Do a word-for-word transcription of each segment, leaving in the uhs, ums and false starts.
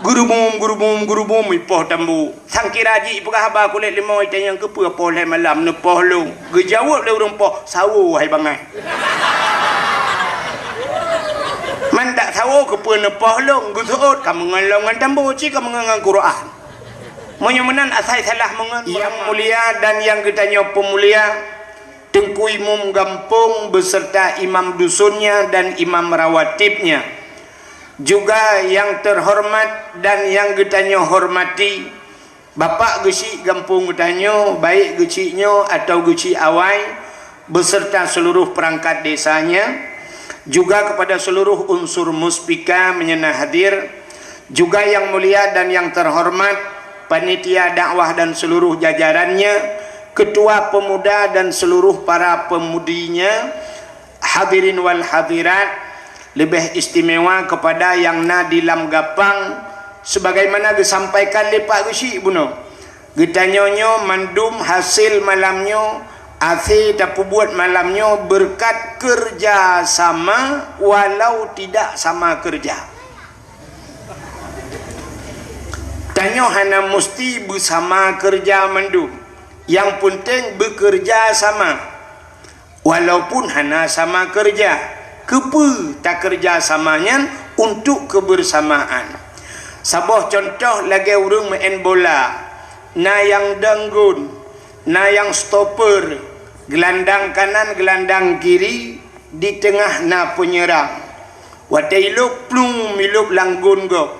Geurubum, geurubum, geurubum, ipoh tambu. Sangkira jih ipeugah haba kulét limau, itanyong keupeue poh lhée malam neupoh lôn. Geujaweueb lé ureuëng poh, "Sawo hai bangai." "Man dak sawo keupeue neupoh lôn?" Geuseuôt, "Ka meungon lom ngon tambu, ci ka meungon ngon Quran." Meunyoe meunan asai salah meungon. Yang mulia dan yang geutanyoe peumulia, Teungku Imum Gampông beserta imam dusunnya dan imam rawatibnya, juga yang terhormat dan yang geutanyoe hormati, Bapak Geuchik Gampông geutanyoe, baik Geuchik nyoe atau Geuchik Awai, beserta seluruh perangkat desanya, juga kepada seluruh unsur Muspika meunyoe na hadir, juga yang mulia dan yang terhormat panitia dakwah dan seluruh jajarannya, ketua pemuda dan seluruh para pemudinya, hadirin wal hadirat, leubeh istimewa kepada yang na di lam gapang, sebagaimana geusampaikan lé Pak Geuchik bunoe. Geutanyoe nyoe mandum hasil malam nyoe, asé tapeubuet malam nyoe beureukat keureuja sama walau tidak sama keureuja. Tanyoe hana musti beusama keureuja mandum. Nyang peunteng beukeureuja sama. Walaupun hana sama keureuja, keupeue takeureuja sama nyan untuk kebersamaan. Saboh cuntoh lagée ureuëng meu'en bola, na nyang danggon, na nyang stoper, geulandang kanan, geulandang kiri, di teungoh na peunyerang. Watée ilôb plueng, ilôb lam gon gob.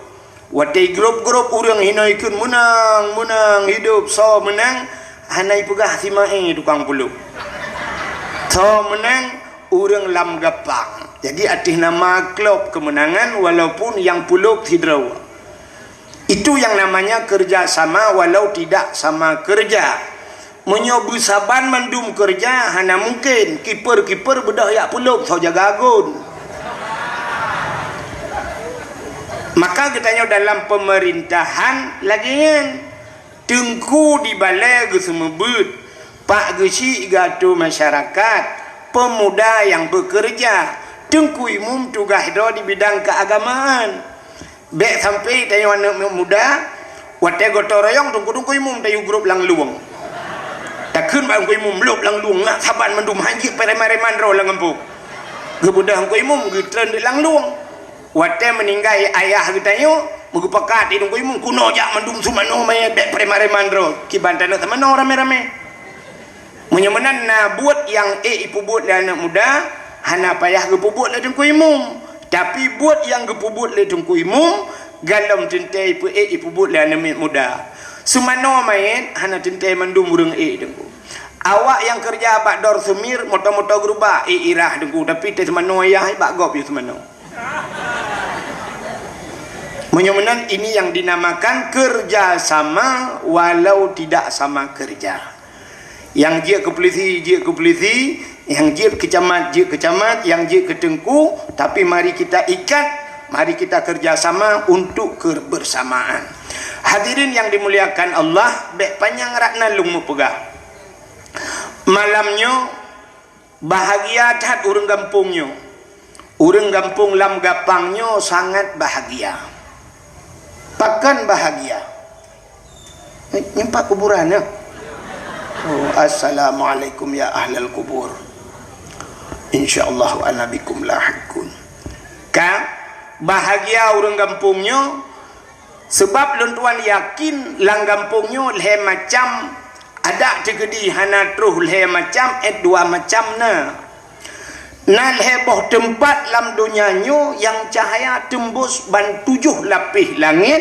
Watée igrôb-grôb ureuëng hinoe ikheun, "Meunang, meunang, hidup, soe meunang?" Hana ipeugah si Mae tukang pulôb. Soe meunang? Ureuëng lam gapang. Jadi ateueh nama klub kemenangan walaupun nyang pulôb sidroe. Itu yang namanya kerja sama walau tidak sama kerja. Meunyoe beusaban mandum keureuja, hana mungken kiper-kiper beudôh jak pulôb soe jaga gon. Maka geutanyoe dalam pemerintahan lagée nyan, teungku di balée geuseumeubeuet, pak geuchik geuatô masyarakat, pemuda nyang beukeureuja, teungku imum tugaih droe di bidang keagamaan. Bék sampai tanyoe aneuëk muda, watée gotong royong teungku-teungku imum tayue grôb lam lueng. Takheun bak teungku imum, "Lôb lam lueng, ngat saban mandum, hanjeuet preman-preman droe lam gampông." Geubeudôh teungku imum geutreun di lam lueng. Watée meuninggai ayah geutanyoe, meugeupakat di teungku imum, "Keunoe jak mandum seumanoe manyét, bék preman-preman droe." Kiban taneuk seumanoe ramé-ramé. Meunyoe meunan na buet nyang ék ipeubuet lé aneuëk muda, hana payah geupeubuet lé teungku imum. Tapi buet nyang geupeubuet lé teungku imum, galom teuntée ipeu-ék ipeubuet lé aneuëk muda. Seumanoe manyét hana teuntée mandum ureuëng ék teungku. Awak nyang keureuja bak dor seumir, moto-moto geurubak, ék irah teungku, tapi teuh seumanoe ayah bak gob yue seumanoe. Meunyoe meunan, ini yang dinamakan kerja sama walau tidak sama kerja. Nyang jeuet keu pulisi, jeuet keu pulisi, nyang jeuet keu camat, jeuet keu camat, nyang jeuet keu teungku, tapi mari kita ikat, mari kita kerja sama untuk kebersamaan. Hadirin yang dimuliakan Allah, bék panyang rat na lôn meupeugah. Malam nyoe, bahagia that ureuëng gampông nyoe. Ureuëng gampông lam gapang nyoe sangat bahagia. Pakon bahagia? Eh, nyoe pat kuburan nyoe. Oh, assalamualaikum ya ahlal kubur. Insyaallah wa ana bikum lahiqun. Ka bahagia ureuëng gampông nyoe, seubab lôn tuan yakin lam gampông nyoe lhée macam adak teukeudi hana troh lhée macam, eh, dua macam na. Na lhée boh teumpat lam donya nyoe nyang cahya teumbus ban tujoh lapéh langét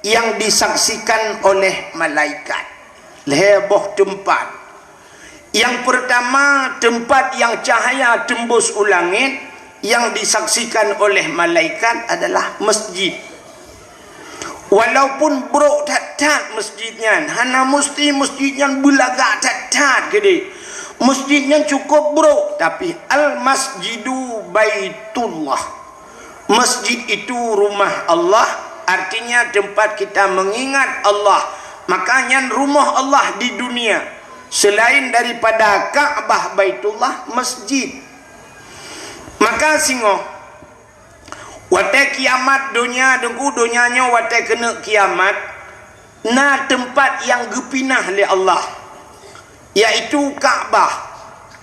nyang disaksikan oleh malaikat. Lhée boh teumpat. Nyang peurtama, teumpat nyang cahya teumbus u langét nyang disaksikan oleh malaikat adalah masjid. Walaupun brok that-that masjid nyan, hana musti masjid nyan beulagak that-that keudeh. Masjid nyan cukôp brok, tapi al-masjidu baitullah. Masjid itu rumah Allah, artinya tempat kita mengingat Allah. Maka nyan rumoh Allah di dunia. Selain daripada Ka'bah, Baitullah, masjid. Maka singoh, Watée kiamat donya, Teungku, donya nyoe watée keuneuk kiamat, na teumpat nyang geupinah lé Allah, yaitu Ka'bah.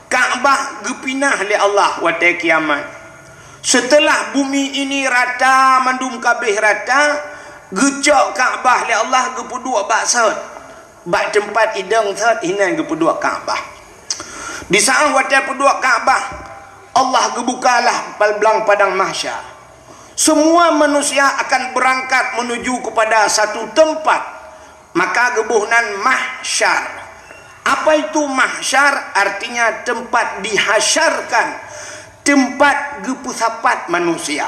Ka'bah geupinah lé Allah watée kiamat. Seuteulah bumi ini rata, mandum kabeh rata, geucok Ka'bah lé Allah, geupeuduek bak sot. Bak teumpat idong sot hinan geupeuduek Ka'bah. Di saát watée peuduek Ka'bah, Allah geubukalah blang padang mahsyar. Semua manusia akan berangkat menuju kepada satu tempat, maka geuboh nan mahsyar. Apa itu mahsyar? Artinya tempat dihasyarkan, tempat geupeusapat manusia.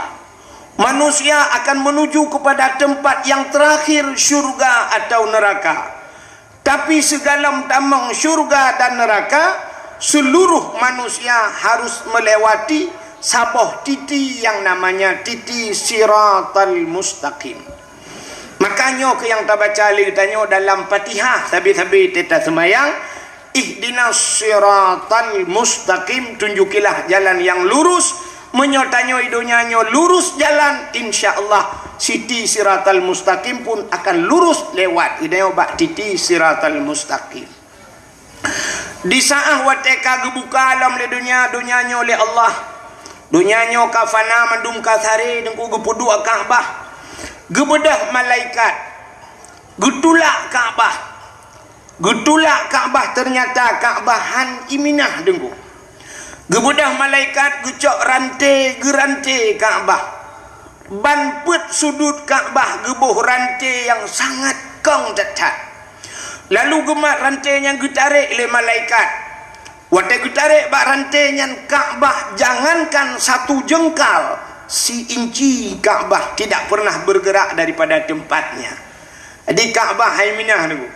Manusia akan menuju kepada tempat yang terakhir, syurga atau neraka. Tapi sigohlom tamong syurga dan neraka, seluruh manusia harus melewati saboh titi yang namanya titi Siratal Mustaqim. Maka nyoe keuh nyang tabaca lé geutanyoe dalam Fatihah sabe-sabe teuta seumayang, "Ihdinas siratal mustaqim," tunjukilah jalan yang lurus. Meunyoe tanyoe i donya nyoe lurus jalan, insya Allah Siti Siratal Mustaqim pun akan lurus lewat geutanyoe bak titi Siratal Mustaqim. Di saát watée ka geubuka lom lé donya, donya nyoe lé Allah, donya nyoe ka fana, mandum ka saré, Teungku, geupeuduek Ka'bah, geubeudôh malaikat, geutulak Ka'bah. Geutulak Ka'bah, ternyata Ka'bah han iminah, Teungku. Geubeudôh malaikat, geucok ranté, geuranté Ka'bah. Ban peuet sudut Ka'bah geuboh ranté nyang sangat kong that-that. Lalu geumat ranté nyan geutarek lé malaikat. Watée geutarek bak ranté nyan, Ka'bah jangankan satu jengkal, si inci Ka'bah tidak pernah bergerak daripada tempatnya. Jadi Ka'bah han iminah, Teungku.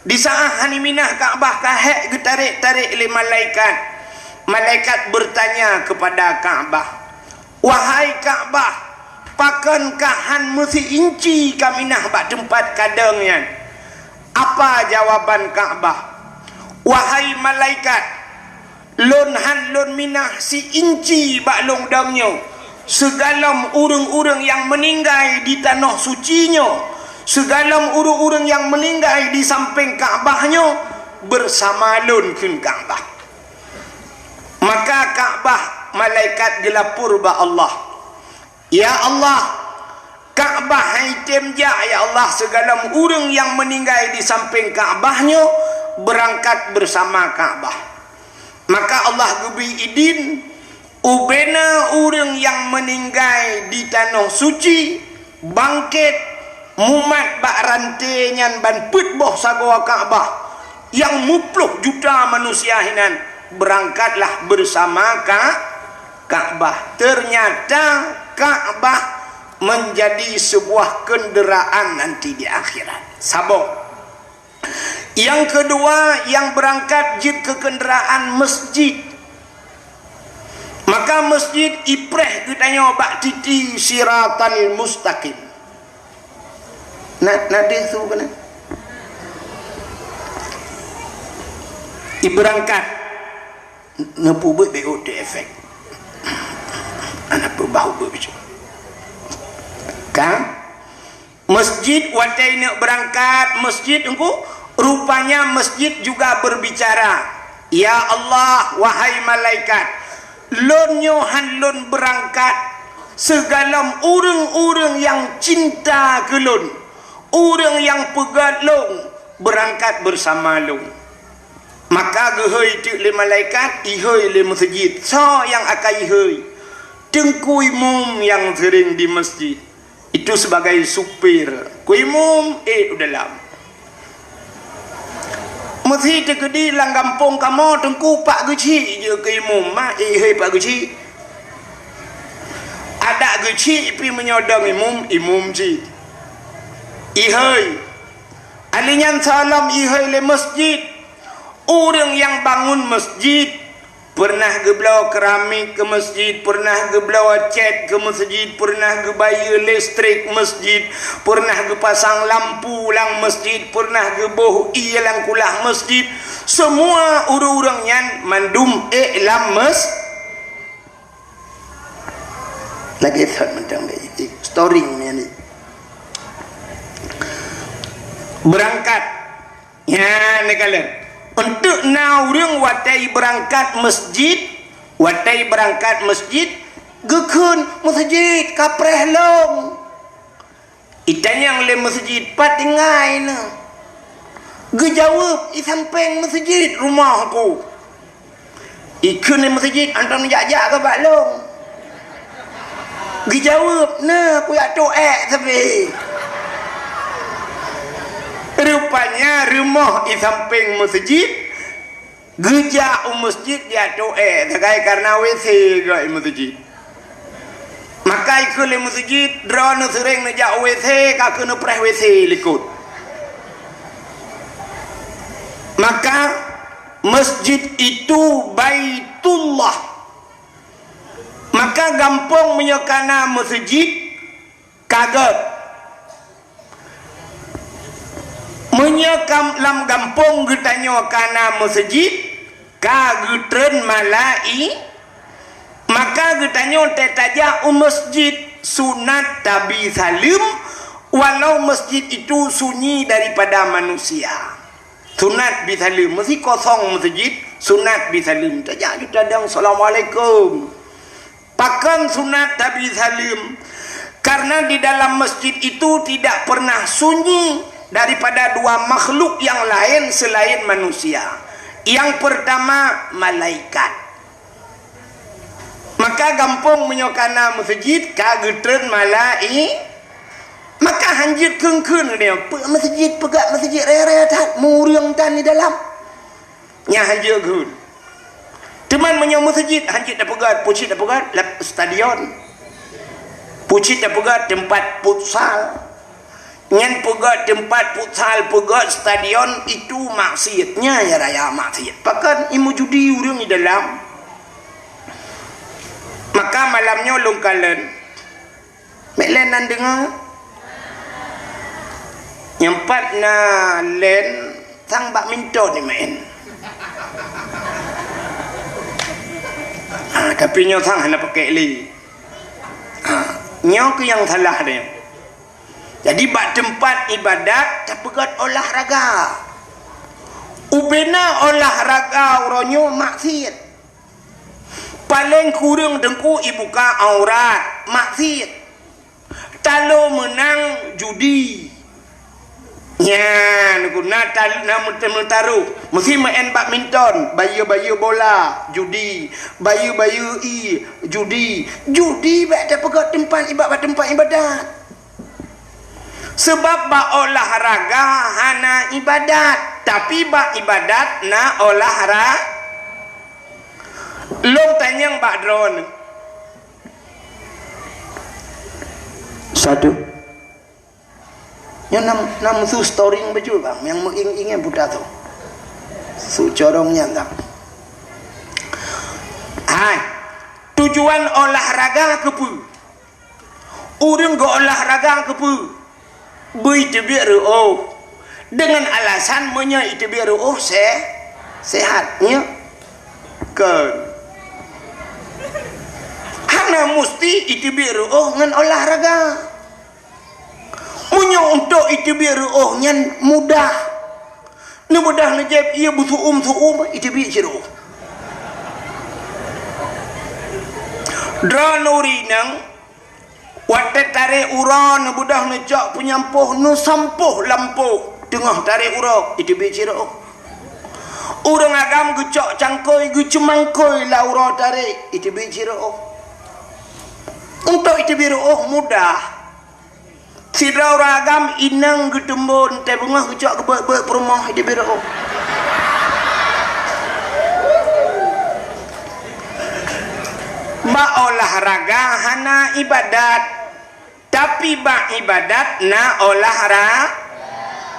Di saát han iminah Ka'bah, ka hék geutarek-tarek lé malaikat. Malaikat bertanya kepada Ka'bah, "Wahai Ka'bah, pakon kah han meusi inci kaminah bak teumpat kadong nyan? Apa jawaban Ka'bah?" "Wahai malaikat, lôn han lôn minah si inci bak lôn dong nyoe. Sigohlom ureuëng-ureuëng nyang meuninggai di tanoh suci nyoe, sigohlom ureuëng-ureuëng nyang meuninggai di sampéng Ka'bah nyoe, beusama lôn," kheun Ka'bah. Maka Ka'bah, malaikat geulapor bak Allah, "Ya Allah, Ka'bah han item jak, ya Allah, sigohlom ureuëng nyang meuninggai di sampéng Ka'bah nyoe beurangkat beusama Ka'bah." Maka Allah geubri idin, ubena ureuëng nyang meuninggai di tanoh suci bangkét, mumat bak ranté nyan ban peuet boh sagoe Ka'bah, nyang muploh juta manusia hinan beurangkatlah beusama Ka-, Ka'bah. Ternyata Ka'bah menjadi sebuah kenderaan nanti di akhirat. Saboh. Nyang keudua, nyang beurangkat jeuet keu kenderaan masjid. Maka masjid ipreh geutanyoe bak titi Siratal Mustaqim. Na, na deuh su keunan? Ibeurangkat. Neupeubuet B O T efek. Anak peubah ubeuet bicu. Kan? Masjid watée neuk beurangkat, masjid engku, rupanya masjid juga berbicara, "Ya Allah, wahai malaikat, lôn nyoe han lôn beurangkat, sigohlom ureuëng-ureuëng nyang cinta keu lôn, ureuëng nyang peugét lôn, beurangkat beusama lôn." Maka geuhôi teuk lé malaikat, ihôi lé meuseujid. Soe nyang akan ihôi? Teungku imum nyang seuring di masjid. Itu sebagai supir. Ku imum, ék u dalam. Meusi teukeudi lam gampông kamoe teungku pak geuchik jeuet keu imum, mak ihôi pak geuchik. Adak geuchik pih meunyoe dong imum, imum cit. Ihôi. Alèh nyan sigohlom ihôi lé masjid. Ureuëng nyang bangun masjid, peureunah geubloe keramik keu masjid, peureunah geubloe cét keu masjid, peureunah geubayeue listrik masjid, peureunah geupasang lampu lam masjid, peureunah geuboh ié lam kulah masjid. Seumua ureuëng-ureuëng nyan mandum ék lam mas-, Lagèe thon mantong lé, storing nyan ni. Beurangkat. Nyan neukalon. Eunteuk na ureueng watèe beurangkat masjid, watèe beurangkat masjid, geukheun, "Masjid, ka preh lôn." Itanyong lé masjid, "Pat tinggai neuh?" Geujaweueb, "I sampéng masjid rumoh ku." Ikheun lé masjid, "Anton jak-jak keu bak lôn." Geujaweueb, "Neuh, kujak tôh èk sabé." Rupanya rumoh i sampéng masjid, geujak u masjid jak tôh èk, sagai karena WC geuh i masjid. Maka ikheun lé masjid, "Droeneuh seuréng neujak u WC, ka keuh neupreh WC likot." Maka masjid itu Baitullah. Maka gampông meunyoe ka na masjid, ka gèt. Meunyoe kam-, lam gampông geutanyoe ka na masjid, ka geutreun malai-, maka geutanyoe teutajak u masjid, sunat tabi saleuem, walau masjid itu sunyi daripada manusia. Sunat bi saleuem, meusé kosong masjid, sunat bi saleuem. Tajak ju tadong, "Assalamualaikum." Pakon sunat tabi saleuem? Karena di dalam masjid itu tidak pernah sunyi daripada dua makhluk yang lain selain manusia. Yang pertama, malaikat. Maka gampông meunyoe ka na masjid, ka geutreun malai-, maka hanjeuet kheun-kheun geutanyoe, "Peue masjid, peugah masjid raya-raya that, mureueng tan di dalam." Nyan hanjeuet kheun. Teuma meunyoe masjid hanjeuet tapeugah, peue cit tapeugah, lam stadion. Peue cit tapeugah, teumpat futsal. Nyan peugah teumpat futsal, peugah stadion, itu maksiat. Nyan ya raya maksiat. Pakon, i meujudi ureueng di dalam. Maka malam nyoe lôn kalon. Meu'en nan deungoe. Nyang pat na len sang badminton ni main. Ha, tapi nyoe sang hana pakai lé. Ha, nyoe keuh nyang salah dia. Jadi bak teumpat ibadat tapeugöt olahraga. Ubena olahraga uroe nyoe maksiat. Paleng kureueng teungku ibuka aurat, maksiat. Talo meunang judi. Nyan, na tal-, na meut-, meutaroh. Meusi meu'en badminton, bayeue-bayeue bola, judi. Bayeue-bayeue ie, judi. Judi bèk tapeugöt teumpat iba-, bak teumpat ibadat. Seubab bak olahraga hana ibadat, tapi bak ibadat na olahra-, lôn tanyong bak droeneuh. Satu. Nyoe nam, nam su storing bacut, bang, nyang meu'ing-ing nyan buta tu. Su corong nyan, bang. Hai, tujuan olahraga keupeue? Ureueng geuolahraga keupeue? Beuteubiet reu'oh. Deungon alasan meunyoe iteubiet reu'oh se-, sehat, nyo? Kon. Hana musti iteubiet reu'oh ngon olahraga. Meunyoe untuk iteubiet reu'oh nyan mudah. Neubeudoh neujép ie beusu'um-su'um, iteubiet cit reu'oh. Droeneuh inong, watèe tarek uroe neubeudoh neucok peunyampôh, neusampôh lampôh teungoh tarek uroe, iteubiet cit reu'oh. Ureueng agam geucok cangkôi, geuceumangkôi lam uroe tarek, iteubiet cit reu'oh. Untuk iteubiet reu'oh mudah. Sidroe ureueng agam inong geuteumbon teuh beungoh geucok geubeuet-beuet peurumoh di biro. Bak olahraga hana ibadat, tapi bak ibadat na olahra-,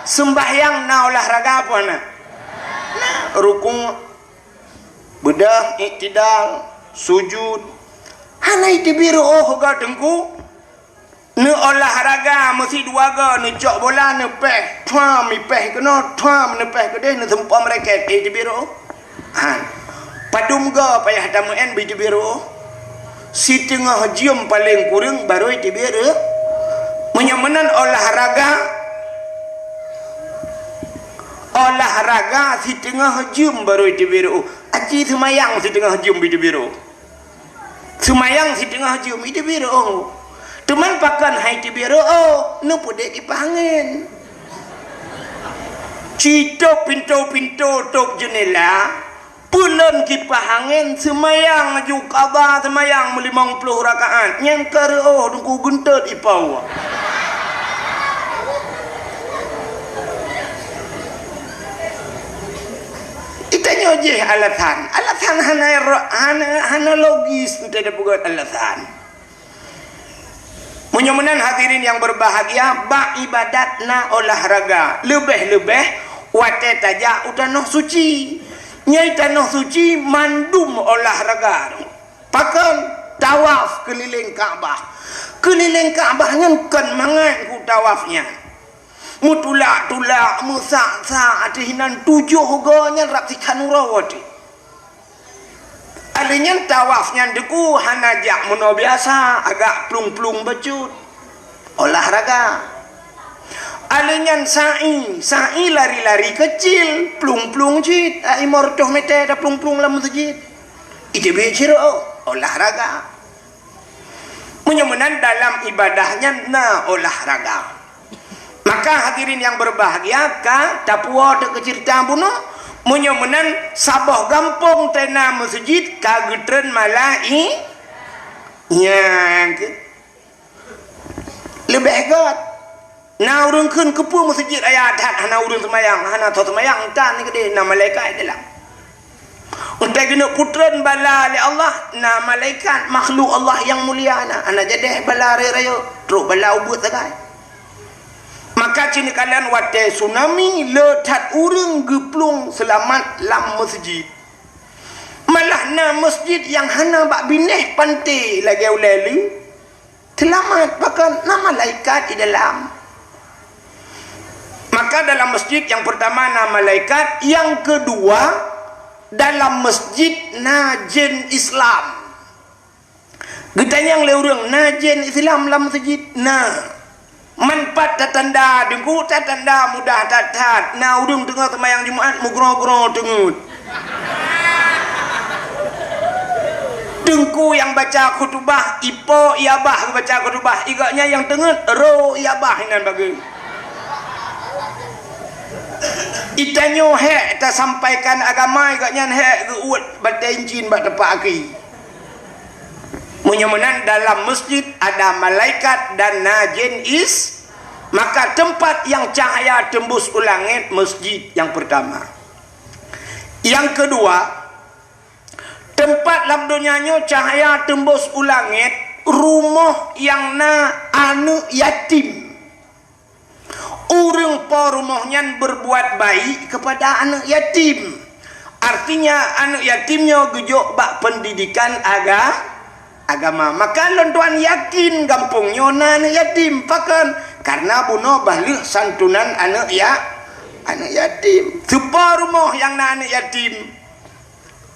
seumbahyang na olahraga apa na? Na rukuk, beudôh, iktidal, sujud. Hana iteubiet reu'oh ka teungku. Neuolahraga meusidua goe, neucok bola, neupéh, thuam, ipéh keunoe, thuam, neupéh keudeh, neuseumpom raket, eh, iteubiet reu'oh. Ha. Padum goe payah tameu'en beu iteubiet reu'oh. Siteungoh jeuem paleng kureueng barô iteubiet reu'oh. Meunyoe meunan olahraga, olahraga siteungoh jeuem barô iteubiet reu'oh. Aci seumayang siteungoh jeuem iteubiet reu'oh. Seumayang siteungoh jeuem iteubiet reu'oh. Teuma pakon han iteubiet reu'oh, neupeudeh kipah angén. Citôb pintoe-pintoe, tôb jeunela, peulon kipah angén, seumayang laju, qadha seumayang meulimong ploh rakaat. Nyan ka reu'oh, Teungku, geuntot ipoh. Itanyoe jih alasan. Alasan hana ro-, hana, hana logis, teupeugah alasan. Meunyoe meunan, hadirin nyang beubahgia, bak ibadat na olahraga, leubeh-leubeh watée tajak u tanoh suci. Nyang tanoh suci mandum olahraga. Pakon? Tawaf keulileng Ka'bah. Keulileng Ka'bah nyan kon mangat ku tawaf nyan. Meutulak-tulak, meusak-sak, ateueh inan tujoh goe nyan rab sikhan uroe watée. Alèh nyan tawaf nyan Teungku hana jak meunoe biasa, agak plueng-plueng bacut. Olahraga. Alèh nyan sa'i, sa'i lari-lari keucil, plueng-plueng cit, ai lima reutôh meter taplueng-plueng lam meuseujid. Iteubiet reu'oh, olahraga. Meunyoe meunan dalam ibadah nyan na olahraga. Maka hadirin nyang beubahgia, ka tapuwoe teuk keu ceurita bunoe, meunyoe meunan saboh gampông teuh na meuseujid ka geutreun malai-, nyang keu-, leubeh göt. Na ureuëng kheun, "Keupeue meuseujid raya that hana ureuëng seumayang, hana tho seumayang?" Tan ni keudeh na malaikat di dalam. Utai keuneuk putreun bala lé Allah, na malaikat makhluk Allah nyang mulia na, hana jadeh bala rayeuk-rayeuk, trok bala ubeut sagai. Maka cit neukalon watée tsunami le that ureuëng geuplueng seulamat lam meuseujid. Malah na meuseujid nyang hana bak binéh panté lagée ulée lé. Seulamat, pakon? Na malaikat di dalam. Maka dalam masjid nyang peurtama na malaikat, nyang keudua dalam masjid na jén Islam. Geutanyong lé ureuëng, "Na jén Islam lam masjid?" Na. Man pat tatanda, Teungku, tatanda mudah that-that. Na ureuëng teungoh seumayang Jumat meugroe-groe teungeut. Teungku nyang baca khutubah, ipo i abah geubaca khutubah, i gobnyan nyang teungeut, ro i abah inan bagoe. Itanyoe hék tasampaikan agama, i gobnyan hék geuuet batée incin bak teumpat akhé. Meunyoe meunan dalam masjid ada malaikat dan na jén is, maka teumpat nyang cahya teumbus u langét masjid nyang peurtama. Nyang keudua, teumpat lam donya nyoe cahya teumbus u langét rumoh nyang na aneuëk yatim. Ureuëng po rumoh nyan berbuat baik kepada aneuëk yatim. Artinya, aneuëk yatim nyoe geujok bak pendidikan aga-, agama. Maka lôn tuan yakin gampông nyoe na aneuëk yatim. Pakon? Karena bunoe bah lheueh santunan aneuëk ya-, aneuëk yatim. Soe po rumoh nyang na aneuëk yatim?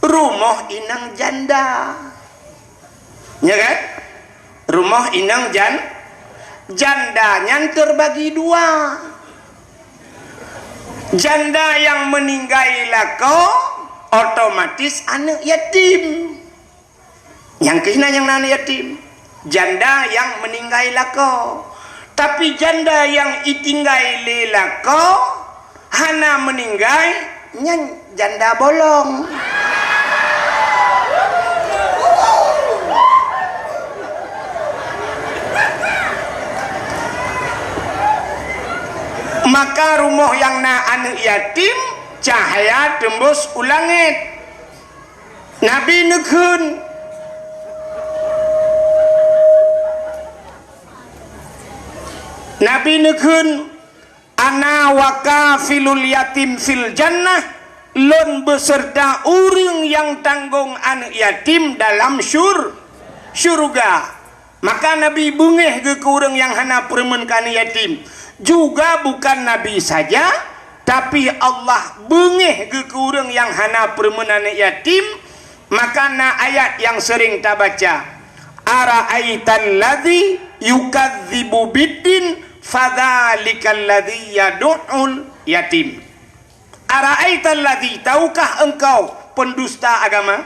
Rumoh inong janda. Ya kan? Rumoh inong jan-, janda nyan terbagi dua. Janda nyang meuninggai lakoe, otomatis aneuëk yatim. Nyang keuh na nyang na aneuëk yatim. Janda nyang meuninggai lakoe. Tapi janda nyang itinggai lé lakoe, hana meuninggai, nyan janda bolong. Maka rumoh nyang na aneuëk yatim, cahya teumbus u langét. Nabi neukheun, Nabi neukheun, "Ana wa kafilul yatim fil jannah," lôn beuseurta ureuëng nyang tanggong aneuëk yatim dalam syur-, syeuruga. Maka Nabi beungéh geuh keu ureuëng nyang hana peureumeun keu aneuëk yatim. Juga bukan Nabi saja, tapi Allah beungéh geuh keu ureuëng nyang hana peureumeun aneuëk yatim. Maka na ayat nyang seuring tabaca, "Ara'aital ladzi yukadzibu biddin, fadzalikal ladzi yadu'ul yatim." "Ara'aital ladzi," tahukah engkau pendusta agama?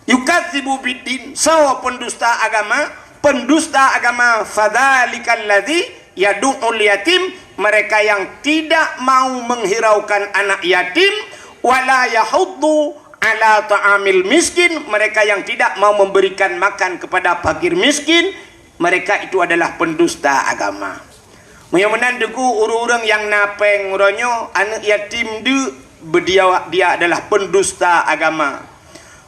"Yukadzibu biddin," soe pendusta agama? Pendusta agama, "fadzalikal ladzi yadu'ul yatim," mereka yang tidak mau menghiraukan anak yatim, "wala yahuddu ala ta'amil miskin," mereka yang tidak mau memberikan makan kepada fakir miskin, mereka itu adalah pendusta agama. Meunyoe meunan Teungku, ureuëng-ureuëng nyang na péng uroe nyoe, aneuëk yatim deuk, beudia, dia adalah pendusta agama.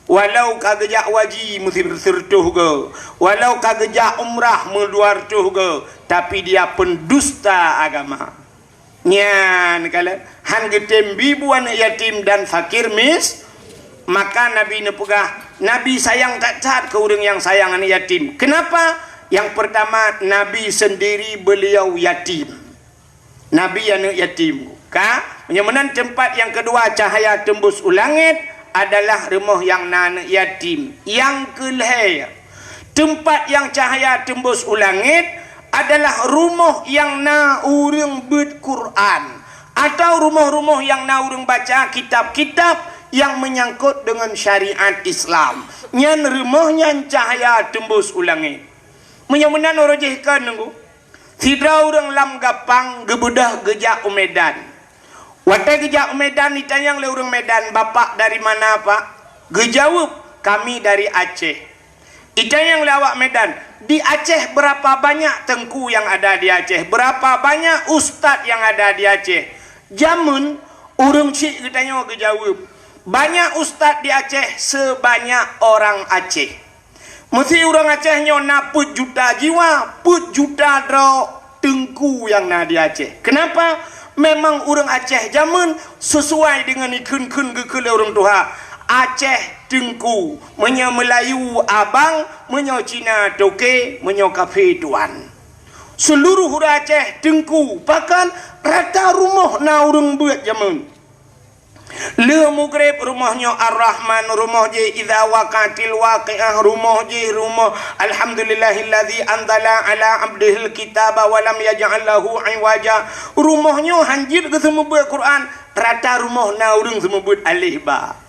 Walau ka geujak waji meusireutoh goe, walau ka geujak umrah meudua reutôh goe, tapi dia pendusta agama. Nyan kalon, han geutem bi bu aneuëk yatim dan fakir mis-, maka Nabi neupeugah, Nabi sayang that-that keu ureuëng nyang sayang aneuëk yatim. Kenapa? Yang pertama, Nabi sendiri beliau yatim. Nabi aneuëk yatim. Ka, meunyoe meunan teumpat nyang keudua cahaya teumbus u langét adalah rumoh nyang na aneuëk yatim. Nyang keulhée, teumpat nyang cahaya teumbus u langét adalah rumoh nyang na ureuëng beuet Quran, atau rumoh-rumoh nyang na ureuëng baca kitab-kitab nyang meunyangkot deungon syariat Islam. Nyan rumoh nyan cahaya teumbus u langét. Meunyoe meunan uroe jih kon Teungku, sidroe ureuëng lam Gampang geubeudôh geujak u Medan. Watée geujak u Medan, itanyong lé ureuëng Medan, "Bapak dari mana, Pak?" Geujaweueb, "Kami dari Aceh." Itanyong lé awak Medan, "Di Aceh berapa banyak teungku yang ada di Aceh? Berapa banyak ustaz yang ada di Aceh?" Jameun ureuëng chik geutanyoe geujaweueb, "Banyak ustaz di Aceh sebanyak orang Aceh." Meusi ureuëng Aceh nyoe na peuet juta jiwa, peuet juta droe teungku nyang na di Aceh. Kenapa? Memang ureuëng Aceh jameun sesuai deungon ikheun-kheun geukheun lé ureuëng tuha. Aceh teungku, meunyoe Meulayu abang, meunyoe Cina toke, meunyoe kafé tuan. Seuluruh ureuëng Aceh teungku, bahkan rata rumoh na ureuëng beuet jameun. Lheueh mugreb rumoh nyoe Ar-Rahman, rumoh jih Idza Waqa'atil Waqi'ah, rumoh jih rumoh Alhamdulillahilladzi anzala ala abdihil kitaba wa lam yaj'al lahu iwaja. Rumoh nyoe hanjeuet geuseumeubeuet Quran, rata rumoh na ureuëng seumeubeuet aleh ba.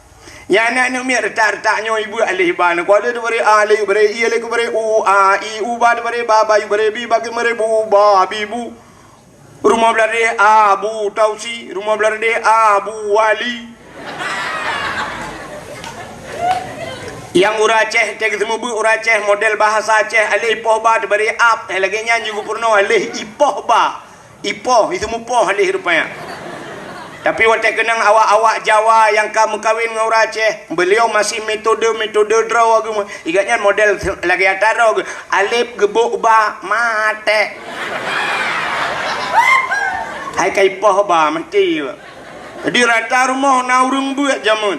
Nyan aneuëk-aneuëk miet rata-rata nyoe ibeuet aleh ba, na kuali dibri aleh, bri i, aleh kubri u, a, i, u, ba dibri ba, ba yubri bi, ba kubri bu, ba, bi, bu. Rumoh Bladeh Abu Tausi, rumoh Bladeh Abu Wali. Nyang ureuëng Aceh, teuka seumeubeuet ureuëng Aceh model bahasa Aceh, aleh ipoh ba teubari ap, eh, lagée nyan juga peurunoe aleh ipoh ba. Ipoh, itu mupoh aleh rupanya. Tapi watée keunong awak-awak Jawa nyang ka meukawen ngon ureuëng Aceh, beliau masih metode-metode droe geuh. Igat nyan model lagée ata droe geuh. Alef geubok ba maté. Hai ka ipoh ba meuti. Jadi rata rumoh na ureuëng beuet jameun.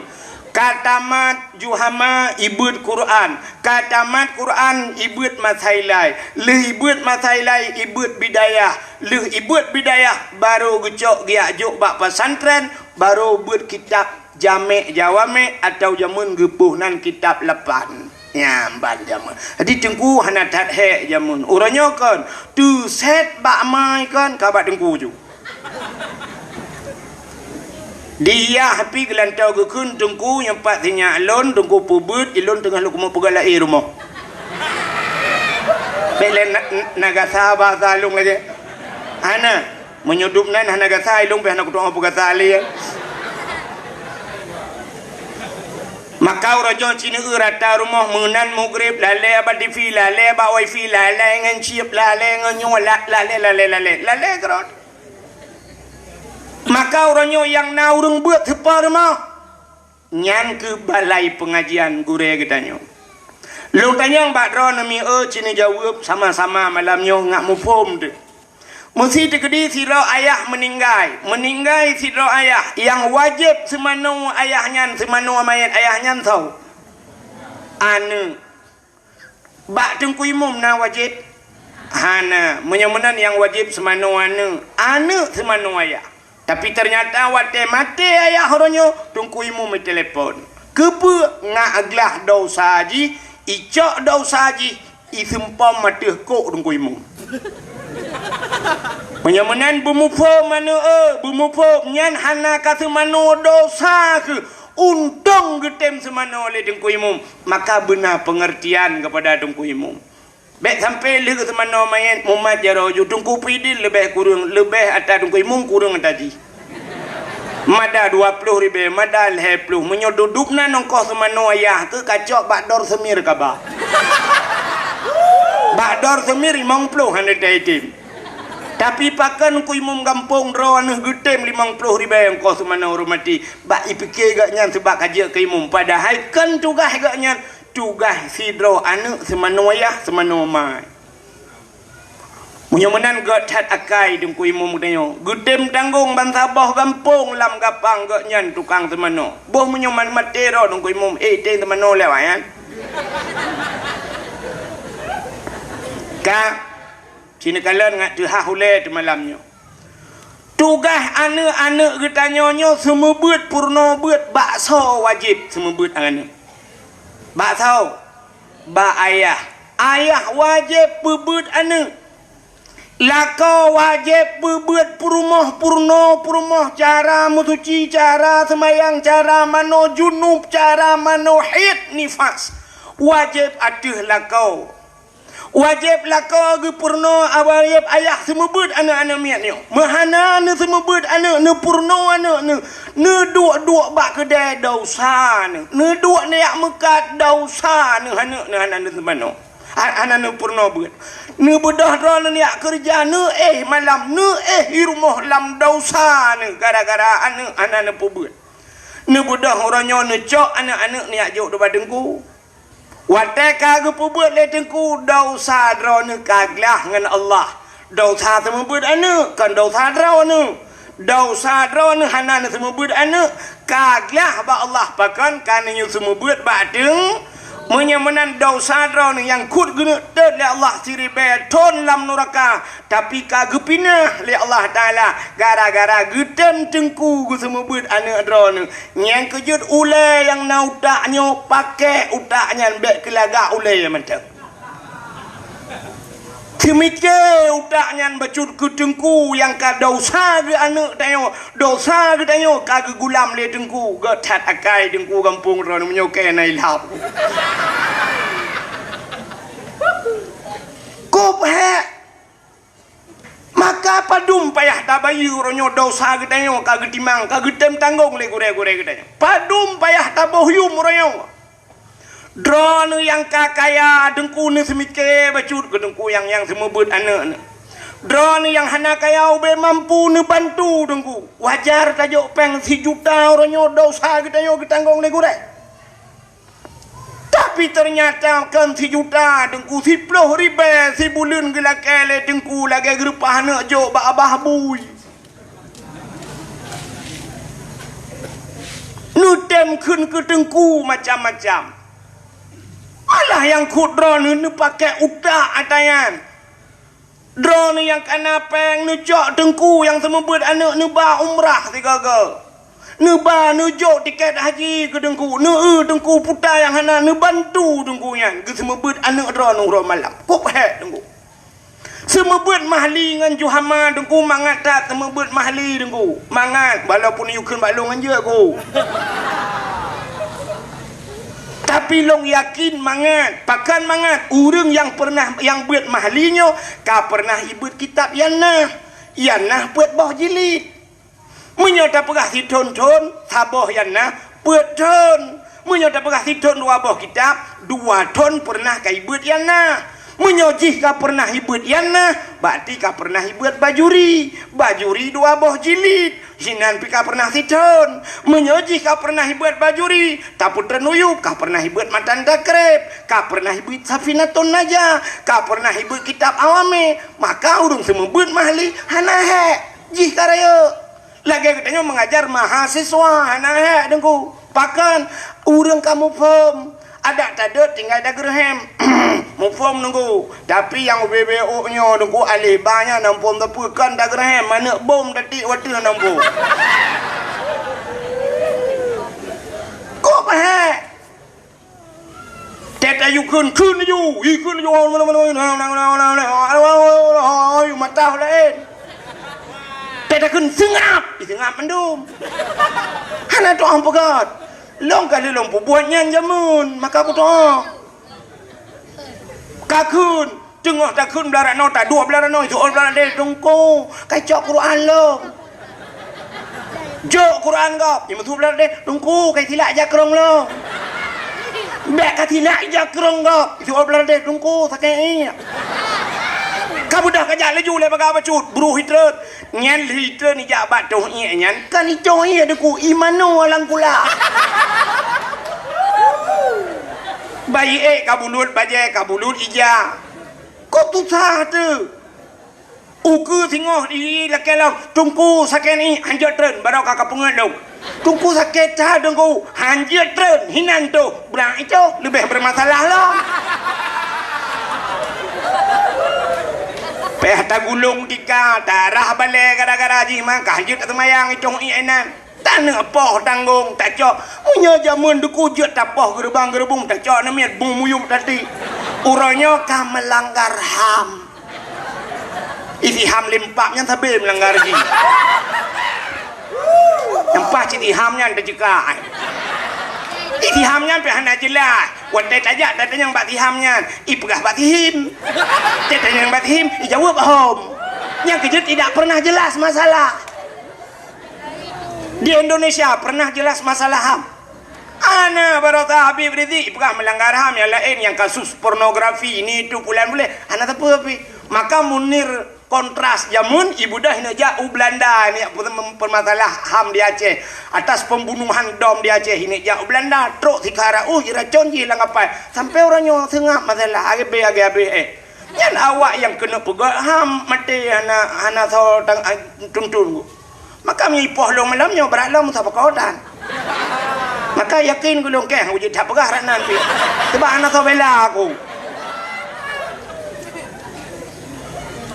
Ka tamat Juhama ibeuet Quran, ka tamat Quran ibeuet Masailai, lheueh ibeuet Masailai ibeuet Bidayah, lheueh ibeuet Bidayah barô geucok geujak jok bak pesantren, barô beuet kitab Jamek Jawame' atau jameun geupoh nan kitab lapan. Nyan ban jameun. Jadi teungku hana that hék jameun. Uroe nyoe kon, teusét bak mai kon ka bak teungku ju. Diyah pih geulantoe geukheun teungku nyang pat sinyak lôn, teungku peubeuet, ilôn teungoh lôn keumeung peugah laén rumoh. Bék lé na, na gasa bahasa lôn lagée. Hana. Meunyoe dum nan hana gasa, ilôn pih hana kutu'oh peugasa lé. Maka uroe nyoe sineuk rata rumoh meunan mugreb, lalée bak TV, lalée bak wifi, lalée ngon chip, lalée ngon nyoe, la-, lalée, lalée, lalée, lalée keurot. Maka uroe nyoe nyang na ureuëng beuet teupeureumoh, nyan keuh balai peungajian gurée geutanyoe. Lôn tanyong bak droeneuh mié, ci neujaweueb sama-sama malam nyoe ngat muphom teuh. Meusi teukeudi sidroe ayah meuninggai, meuninggai sidroe ayah, nyang wajéb seumanoe ayah nyan, seumanoe manyét ayah nyan soe? Aneuëk. Bak teungku imum na wajéb? Hana. Meunyoe meunan nyang wajéb seumanoe aneuëk, aneuëk seumanoe ayah. Tapi teunyata watée maté ayah uroe nyoe, teungku imum itelepon. Keupeue? Ngat glah dosa jih, icok dosa jih, Iseumpom ateueh kok Teungku Imum. Meunyoe meunan beumuphom aneuk, eh, beumuphom nyan hana ka seumanoe dosa kheueh, untông geutem seumanoe lé Teungku Imum, maka beuna peungeurtian keupada Teungku Imum. Bék sampoe lheueh seumanoe manyét mumat jaroe ju Teungku Pidin leubeh kureueng, leubeh ata Teungku Imum kureueng ata jih. Mada dua ploh ribée, mada lhée ploh. Meunyoe dudup na nongkoh seumanoe ayah keu kacok bak dor seumir kaba. Bak dor seumir limong ploh hana taitem. Tapi pakon Teungku Imum gampông droeneuh geutem limong ploh ribée nongkoh seumanoe ureuëng maté. Bak ipike gobnyan seubab ka jeuet keu imum. Padahai kon tugaih gobnyan, tugaih sidroe aneuk seumanoe ayah seumanoe ma. Meunyoe meunan gét that akai Teungku Imum geutanyoe, geutem tanggong bansaboh gampông lam gapang gobnyan tukang seumanoe. Boh meunyoe man maté droe Teungku Imum, eh, tem seumanoe lewat nyan. Ka, sineuk kalon ngat teuhah ulée teumalam nyoe. Tugaih aneuk-aneuk geutanyoe nyoe seumeubeuet peurunoe beuet bak soe wajéb seumeubeuet aneuk. Bak soe? Bak ayah. Ayah wajéb peubeuet aneuk. Lakoe wajéb peubeuet peurumoh peurunoe peurumoh cara meusuci, cara seumayang, cara manoe junub, cara manoe haid nifas. Wajéb ateueh lakoe. Wajéb lakoe geupeurunoe, wajéb ayah seumeubeuet aneuk-aneuk miet nyoe. Meuhana neuseumeubeuet aneuk, neupeurunoe aneuk, neu-, neuduek-duek bak keudée dosa neu, neuduek neujak meukat dosa neu, aneuk neu hana neuseumanoe. Ha-, hana neupeurunoe beuet. Neubeudôh droeneuh neujak keureuja, neuéh malam, neuéh i rumoh lam dosa neu gara-gara aneuk hana neupeubeuet. Neubeudôh uroe nyoe neucok aneuk-aneuk neujak jok dubak teungku. Watée ka geupeubeuet lé teungku, desya droeneuh ka glah ngon Allah. Desya seumeubeuet aneuk, kon desya droeneuh. Desya droeneuh hana neuseumeubeuet aneuk, ka glah bak Allah, pakon ka neunyoe seumeubeuet bak teung. Meunyoe meunan desya droeneuh nyang kheun geuneuk teuet lé Allah siribée thon lam nuraka, tapi ka geupinah lé Allah Taala gara-gara geutem teungku geuseumeubeuet aneuk droeneuh. Nyang keujeuet ulée nyang na utak nyoe, paké utak nyan, bék keulagak ulée mantong. Seumiké utak nyan bacut keu teungku nyang ka desya geuh aneuk tanyoe, desya geuh tanyoe ka geugulam lé teungku, gét that akai teungku gampông droeneuh meunyoe keu na ilham. Kop hék. Maka padum payah tabayeue uroe nyoe desya geutanyoe ka geutimang, ka geutem tanggong lé gurée-gurée geutanyoe. Padum payah taboh yuem uroe nyoe. Droeneuh nyang ka kaya, teungku neuseumiké bacut keu teungku nyang, nyang seumeubeuet aneuk neu. Droeneuh nyang hana kaya ubé mampu neubantu teungku. Wajar tajok péng sijuta uroe nyoe desya geutanyoe geutanggong lé gurée. Tapi teunyata kon sijuta teungku, siploh ribée sibuleuen geulakée lé teungku lagée geureupah aneuk jok bak abah bui. Neutem kheun keu teungku macam-macam. Malah nyang kheun droeneuh neupaké utak ata nyan. Droeneuh nyang kana péng neucok teungku nyang seumeubeuet aneuk neuba umrah sigoe-goe. Neuba neujok tiket haji keu teungku, neueu teungku puta nyang hana neubantu teungku nyan geuseumeubeuet aneuk droeneuh uroe malam. Kop hék teungku. Seumeubeuet mahli ngon juhama teungku mangat that seumeubeuet mahli teungku. Mangat walaupun yue kheun bak lôn ngon jeuet ku. Tapi lôn yakin mangat, pakon mangat, ureuëng nyang peureunah nyang beuet mahli nyoe ka peureunah ibeuet kitab Yannah. Yannah peuet boh jilid. Meunyoe tapeugah sithon-thon, saboh Yannah peuet thon. Meunyoe tapeugah sithon dua boh kitab, dua thon peureunah ka ibeuet Yannah. Meunyoe jih ka peureunah ibeuet Yannah, berarti ka peureunah ibeuet Bajuri. Bajuri dua boh jilid. Sinan pih ka peureunah sithon. Meunyoe jih ka peureunah ibeuet Bajuri, tapeutreun uyueb ka peureunah ibeuet Matan Takrib, ka peureunah ibeuet Safinatun Najah, ka peureunah ibeuet kitab Awame, maka ureuëng seumeubeuet mahli hana hék jih ka rayeuk. Lagée geutanyoe meungajar mahasiswa hana hék teungku. Pakon ureuëng ka muphom, adak tadeuet tinggai dageureuhem. Muphom teungku, tapi nyang ubé-bé ôk nyoe teungku alih ba nyan na muphom teupeu kon dageureuhem, aneuk bom tatik wateueh na muphom. Kop hék. Tét Tayue kheun, kheun laju, ih, kheun laju, mata laén. Teutakheun seungab, ih, seungab mandum. Hana tu'oh peugöt. Lôn ka lheueh lôn peubuet nyan jameun, maka kutu'oh. Ka kheun, teungoh takheun blah ranoe, taduek blah ranoe, jok blah ranoe, Teungku, ka cok Quran lôn. Jok Quran gob, nyang meusuet blah ranoe, Teungku, ka silak ija krong lôn. Bèk ka silak ija krong gob, jok blah ranoe, Teungku, sakét iék. Ka beudôh ka jak laju lé bagah bacut, bru hitreun. Nyan lheuh treun ijak bak toh iék nyan, kan itoh iék Teungku, imanu alang kula. Bayi ék ka bulut, bajèe ka bulut ija. Kok tusah teuh? Ukeue singoh di lakèe lom, Teungku sakét iék, hanjeuet treun, baroe ka kapeungeut lôn. Teungku sakét that Teungku, hanjeuet treun, hinan toh, brat itoh, leubeh beureumasalah lom. Payah tagulong tika, tarah balèe gara-gara jih maka hanjeuet taseumayang itoh iék inan. Taneuk poh tanggong tacok. Meunyoe jameun Teungku jeuet tapoh geureubang-geureubong tacok aneuk miet bung muyueb tati. Uroe nyoe ka meulanggar ham. Isi ham limpak nyan sabe meulanggar jih. Nyang paih cit iham nyan teuceuka. Isi ham nyan pih hana jeulaih. Watèe tajak tatanyong bak si ham nyan, ipeugah bak si him. Tatanyong bak si him, ijaweueb hom. Nyang keujeuet tidak pernah jelas masalah. Di Indonesia pernah jelas masalah ham. Ana baroesa Habib Rizik peugah meulanggar ham nyang laén, nyang kasus pornografi, ni itu pulan buléh, hana sapeue pih. Maka Munir kontras jameun ibudah neujak u Belanda ni, permasalah ham di Aceh. Atas pembunuhan dom di Aceh neujak u Belanda, trok sikara uh iracon jih lam kapai. Sampai uroe nyoe seungab masalah, agé-agé habéh eh. Nyan awak nyang keuneuk peugöt ham maté hana, hana soe tang, ah, tuntun. Maka meunyoe ipoh lôn malam nyoe brat lom sapeue keuh tan. Maka yakin gulong keh uji that peugah rat nan pih. Sebab hana soe bela aku.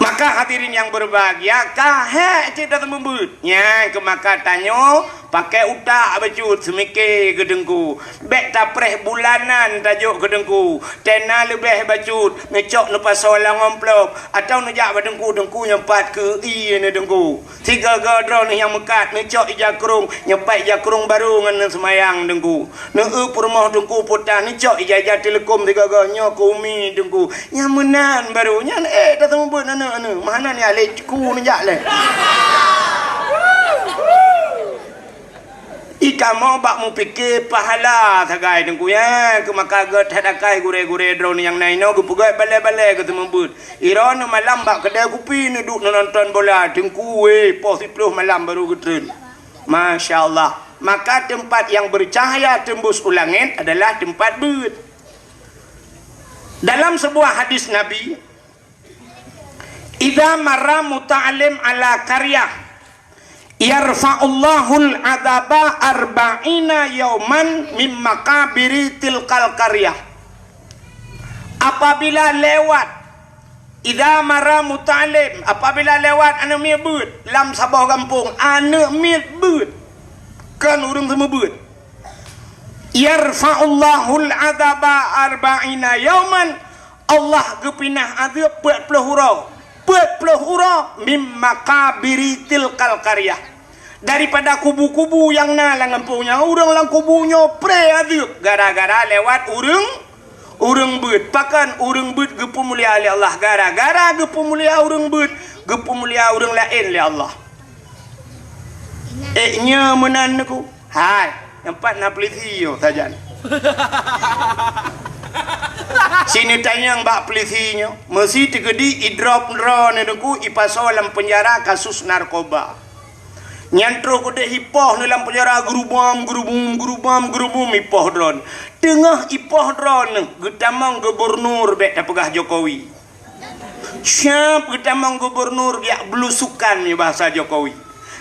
Maka hadirin yang berbahagia, ka hék cit dah seumeubeuet. Nyan keu maka tanyoe Pakai utak bacut seumike keu Teungku. Bèk tapreh bulanan tajok keu Teungku. Tena leubeh bacut neucok neupasoe lam amplop atawa neujak bak Teungku, Teungku nyoe pat keu ie neuh Teungku. Sigoe-goe droeneuh nyang meukat neucok ija krong, nyoe pat ija krong barô ngon neuseumayang Teungku. Neueu peurumoh Teungku putah neucok ija-ija teuleukom sigoe-goe nyoe keu umi Teungku. Nyang meunan barô nyan ék taseumeubeuet aneuk-aneuk. Meuhana ni alé ku neujak lé. Ikamoe bak meupike pahala sagai Teungku, ya, keu maka gét that akai gurée-gurée droeneuh nyang na inoe geupeugét balée-balée geuteumeubeut. Iroe neumalam bak keudée kupi neuduek neunonton bola, Teungku wéh, poh siplôh malam barô geutreun. Masya Allah. Maka tempat yang bercahaya tembus u langét adalah tempat beuet. Dalam sebuah hadis Nabi, "Idza marra muta'allim ala qaryah, yarfa'ullahul adzaba arba'ina yauman mim maqabiri tilkal qaryah." Apabila lewat, idza marra muta'allim, apabila lewat aneuk miet beuet lam saboh gampông, aneuk miet beuet, kon ureuëng seumeubeuet. "Yarfa'ullahul adzaba arba'ina yauman," Allah geupinah azeub peuet ploh uroe. Peuet ploh uroe mim maqabiri tilkal qaryah. Daripada kubu-kubu nyang na lam gampông nyan, ureuëng lam kubu nyoe pré azeub gara-gara lewat ureuëng, ureuëng beuet. Pakon ureuëng beuet geupeumulia lé Allah? Gara-gara geupeumulia ureuëng beuet, geupeumulia ureuëng laén lé Allah. Ék nyoe meunan Teungku. Hai, nyoe pat na peulisi nyoe sajan. Sineutanyong bak peulisi nyoe, meusi teukeudi idrop droeneuh Teungku ipasoe lam peunjara kasus narkoba. Nyan troh keudeh ipoh neuh lam peunjara geurubom, geurubum, geurubom, geurubum ipoh droeneuh. Teungoh ipoh droeneuh geutamong gubernur, bék tapeugah Jokowi. Siap geutamong gubernur jak belusukan, nyoe bahasa Jokowi.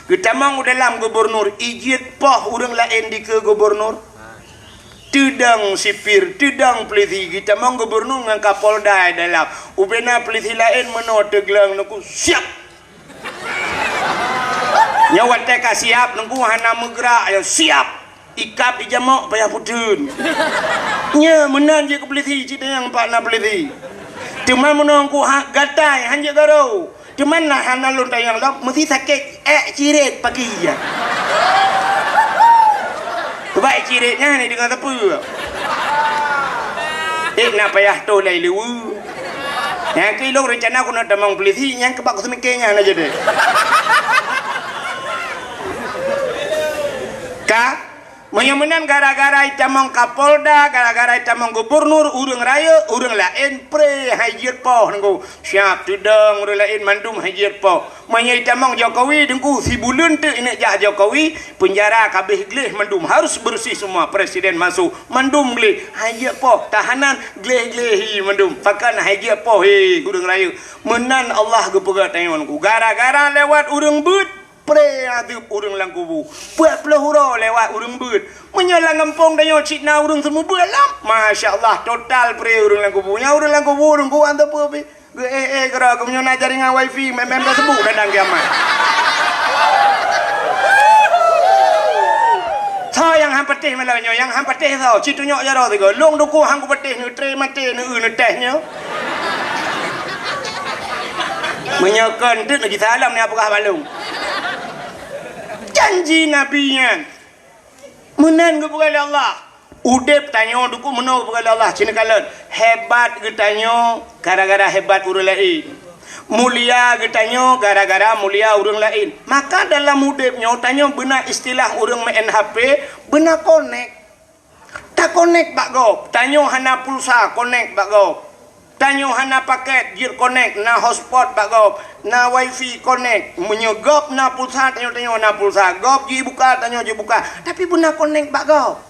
Geutamong u dalam gubernur, ijeuet poh ureuëng laén dikeue gubernur. Teudong sipir, teudong peulisi, geutamong gubernur ngon Kapolda dalam. Ubena peulisi laén meunoe teugleng Teungku, siap. Nyoe watée ka siap Teungku hana meugrak, ya siap. Ikab ijamok payah puteun. Nyo meunan jeuet keu peulisi, cit tanyong pat na peulisi. Teuma meunong ku ha-, gatai, hanjeuet garo. Teuma na hana lôn tanyong lom, meusti sakét ék cirét paki jih. Bah ék cirét nyan ni deungon sapeue. Ék na payah toh lé leue. Nyang keu ilôn reuncana keuneuk tamong peulisi, nyang keubak kuseumiké nyan aja deh. Ka? Meunyoe meunan gara-gara itamong Kapolda, gara-gara itamong gubernur, ureuëng rayeuk, ureuëng laén pré hai jeuet poh nunggu. Siap teudong ureuëng laén mandum hai jeuet poh. Meunyoe itamong Jokowi, teungku, sibuleuen teuk ineuk jak Jokowi, penjara ka abéh gleh mandum, harus bersih semua, presiden masuk, mandum gleh, hai jeuet poh, tahanan gleh-gleh hi mandum. Pakon hai jeuet poh, he, ureuëng rayeuk. Meunan Allah geupeugah tanyoe nunggu. Gara-gara lewat ureuëng beuet, pré azeub ureuëng lam kubu. Peuet ploh uroe lewat ureuëng beuet. Meunyoe lam gampông tanyoe cit na ureuëng seumeubeuet lom, masya Allah, total pré ureuëng lam kubu. Nyang ureuëng lam kubu, ureuëng kubu hana sapeue pih. Geu-éh-éh keudroe, geumeunyoe na jaringan wifi, main-main Facebook dan, dan kiamat. Soe nyang han patéh malam nyoe, nyang han patéh soe, ci tunyok jaroe sigoe. Lôn dukung han kupatéh, neutré maté, neu-eu neutéh nyoe. Meunyoe kon teuk neuji salam, neupeugah bak lôn. Janji Nabi nyan. Meunan geupeugah lé Allah. Udeb tanyoe dukung meunoe geupeugah lé Allah. Ci neukalon, hebat geutanyoe gara-gara hebat ureuëng laén. Mulia geutanyoe gara-gara mulia ureuëng laén. Maka dalam udeb nyoe tanyoe beuna istilah ureuëng meu'en H P, beuna konek. Takonek bak gob, tanyoe hana pulsa konek bak gob. Tanyoe hana paket jeuet konek, na hotspot bak gob, na wifi konek. Meunyoe gob na pulsa, tanyoe, tanyoe na pulsa. Gob jibuka, tanyoe jibuka. Tapi beuna konek bak gob.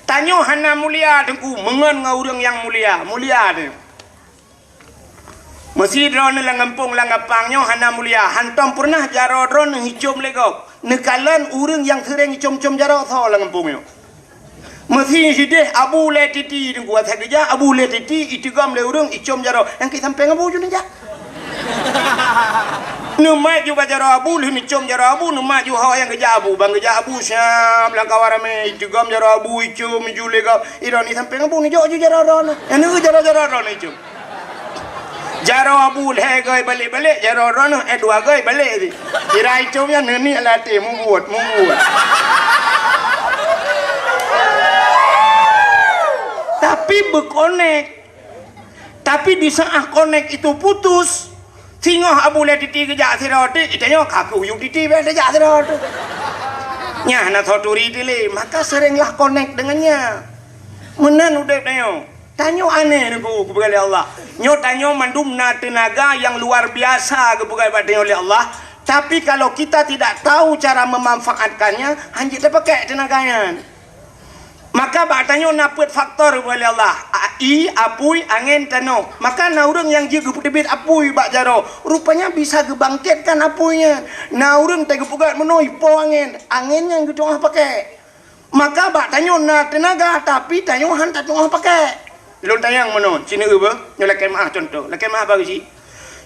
Tanyoe hana mulia teungku, meungon ngon ureuëng nyang mulia, mulia tanyoe. Meusidroe neuh lam gampông lam gampang nyoe hana mulia, hantom peureunah jaroe droeneuh icom lé gob. Neukalon ureuëng nyang seuréng icom-com jaroe soe lam gampông nyoe. Meusideh Abu Lé Titi teungku, asai geujak Abu Lé Titi iteugom lé ureuëng icom jaroe, nyang keu sampéng Abu ju neujak. Neumat ju bak jaroe Abu, lheueh neucom jaroe Abu, neumat ju ho nyang geujak Abu. Ban geujak Abu siab lam kawan ramé, iteugom jaroe Abu, icom ju lé gob. Idroeneuh sampéng Abu neujok ju jaroe droeneuh. Nyang neueu jaroe-jaroe droeneuh icom. Jaroe Abu lhée göi balek-balek, jaroe droeneuh eh dua göi balek jih. Sira icom nyan neuniek lam até, mubuet, mubuet. Tapi beukonek. Tapi di saat konek itu putus, singoh Abu Lé Titi geujak sidroe teuk, tanyoe ka keu yub Titi bèk tajak sidroe teuk. Nyan na soe turi teuh lé, maka seurénglah konek deungon nyan. Meunan udeb tanyoe. Tanyoe aneh teungku geupeugah lé Allah. Nyoe tanyoe mandum na teunaga nyang luar biasa geupeugah bak tanyoe lé Allah. Tapi kalau kita tidak tahu cara memanfaatkannya, hanjeuet tapakèk teunaga nyan. Maka bak tanyoe na peuet faktor geupeugah lé Allah. A-, ie, apui, angén, tanoh. Maka na ureuëng nyang jeuet geupeuteubiet apui bak jaroe. Rupanya bisa geubangkitkan apui nyan. Na ureuëng teuh geupeugah meunoe ipo angén. Angén nyan geutu'oh pakèk. Maka bak tanyoe na teunaga, tapi tanyoe han tatu'oh pakèk. Lôn tanyong meunoe, sineuk beuh, nyoe lakèe meu'ah cuntoh. Lakèe meu'ah pageue syiek.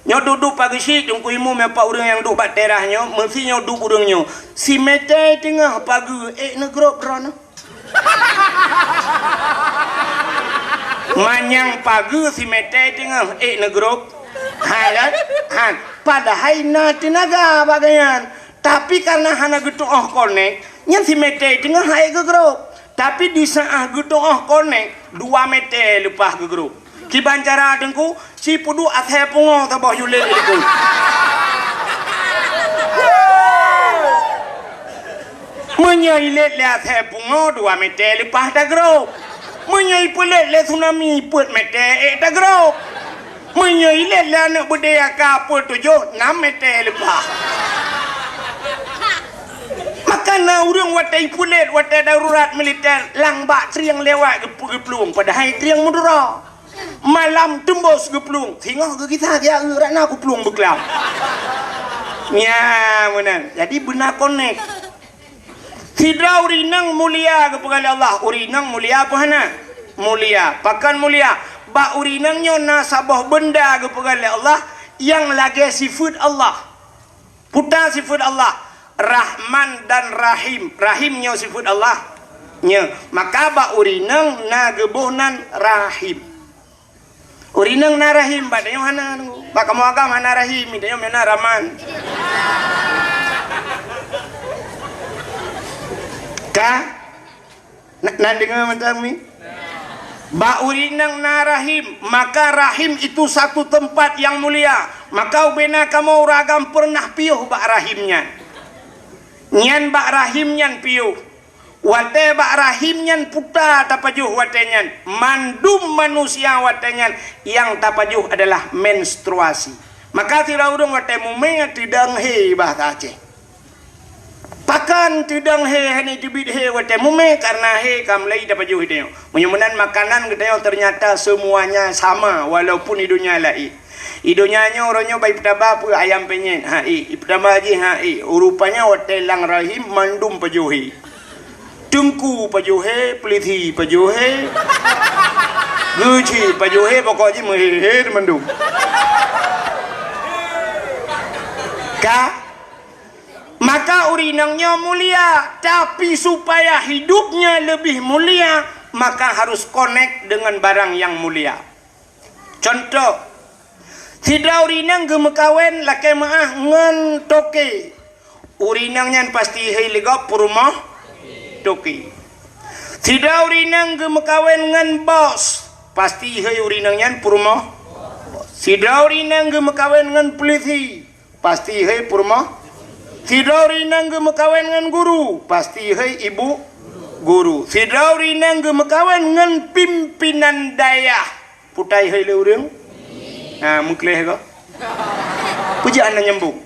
Nyoe duek-duek pageue syiek, teungku imum nyang pat ureuëng nyang duek bak teras nyoe, meusi nyoe duek ureuëng nyoe. Simeté teungoh pageue ék neugrôp droeneuh. Manyang pageue simeté teungoh ék neugrôp. Hai kan? Han. Padahai na teunaga bak geuh nyan. Tapi kareuna hana geutu'oh konek, nyan simeté teungoh han ék geugrôp. Tapi di saat geutu'oh konek, dua meté leupah geugrôp. Kiban cara teungku, si peuduek asèe pungo saboh ju lét ilikot. Meunyoe ilét lé asèe pungo, dua meté leupah tagrôp. Meunyoe ipeulét lé tsunami, peuet meté ék tagrôp. Meunyoe ilét lé aneuk beudé nyang ka peuet tujoh, nam meté leupah. Maka na ureuëng watèe ipeulét, watèe darurat militer, lam bak trieng lewat geup-, geuplueng, padahai trieng meudura. Malam teumbôh geuplueng, singoh geugisa siat rot na kuplueng beuklam. Nyan meunan. Jadi beuna konek. Sidroe ureuëng inong mulia geupeugah lé Allah. Ureuëng inong mulia peue hana? Mulia. Pakon mulia? Bak ureuëng inong nyoe na saboh beunda geupeugah lé Allah nyang lagèe sifeuet Allah. Peue sifeuet Allah? Rahman dan Rahim. Rahim nyoe sifeut Allah. Nyoe, maka bak ureueng inong na geuboh nan Rahim. Ureueng inong na Rahim, bak tanyoe hana. Bak kamoe agam hana Rahim, tanyoe meunan Rahman. Ka? Na, na deungoe mantong mi? Bak ureueng inong na Rahim, maka Rahim itu satu tempat yang mulia. Maka ubena kamoe ureueng agam pernah piôh bak Rahim nyan. Nyan bak Rahim nyan piôh. Watée bak Rahim nyan puta tapajoh watée nyan, mandum manusia watée nyan nyang tapajoh adalah menstruasi. Maka sidroe ureueng watée mumé teudong hé bahasa Aceh. Pakon teudong hé hana teubiet hé watée mumé, kareuna hé ka mulai tapajoh geutanyoe. Meunyoe meunan makanan geutanyoe ternyata semuanya sama walaupun di donya laén. Di donya nyoe uroe nyoe bak ipeutaba peue ayam penyet, ha ék, ipeutaba jih ha ék. Rupanya watée lam rahim mandum pajoh hé. Teungku pajoh hé, peulisi pajoh hé, geuchik pajoh hé, pokok jih meuhé-hé mandum. Ka? Maka ureueng inong nyoe mulia, tapi supaya hidupnya lebih mulia, maka harus connect dengan barang yang mulia. Contoh, sidroe ureueng inong geumeukawen lakée meuáh ngon toke. Ureueng inong nyan pasti hei lé gob peurumoh toke. Sidroe ureueng inong geumeukawen ngon bos, pasti hei ureueng inong nyan peurumoh. Sidroe ureueng inong geumeukawen ngon peulisi, pasti hei peurumoh. Sidroe ureueng inong geumeukawen ngon guru, pasti hei ibu guru. Sidroe ureueng inong geumeukawen ngon pimpinan dayah, putai hei lé ureueng. Ha, meukleh ko. Peue jeuet hana nyambung.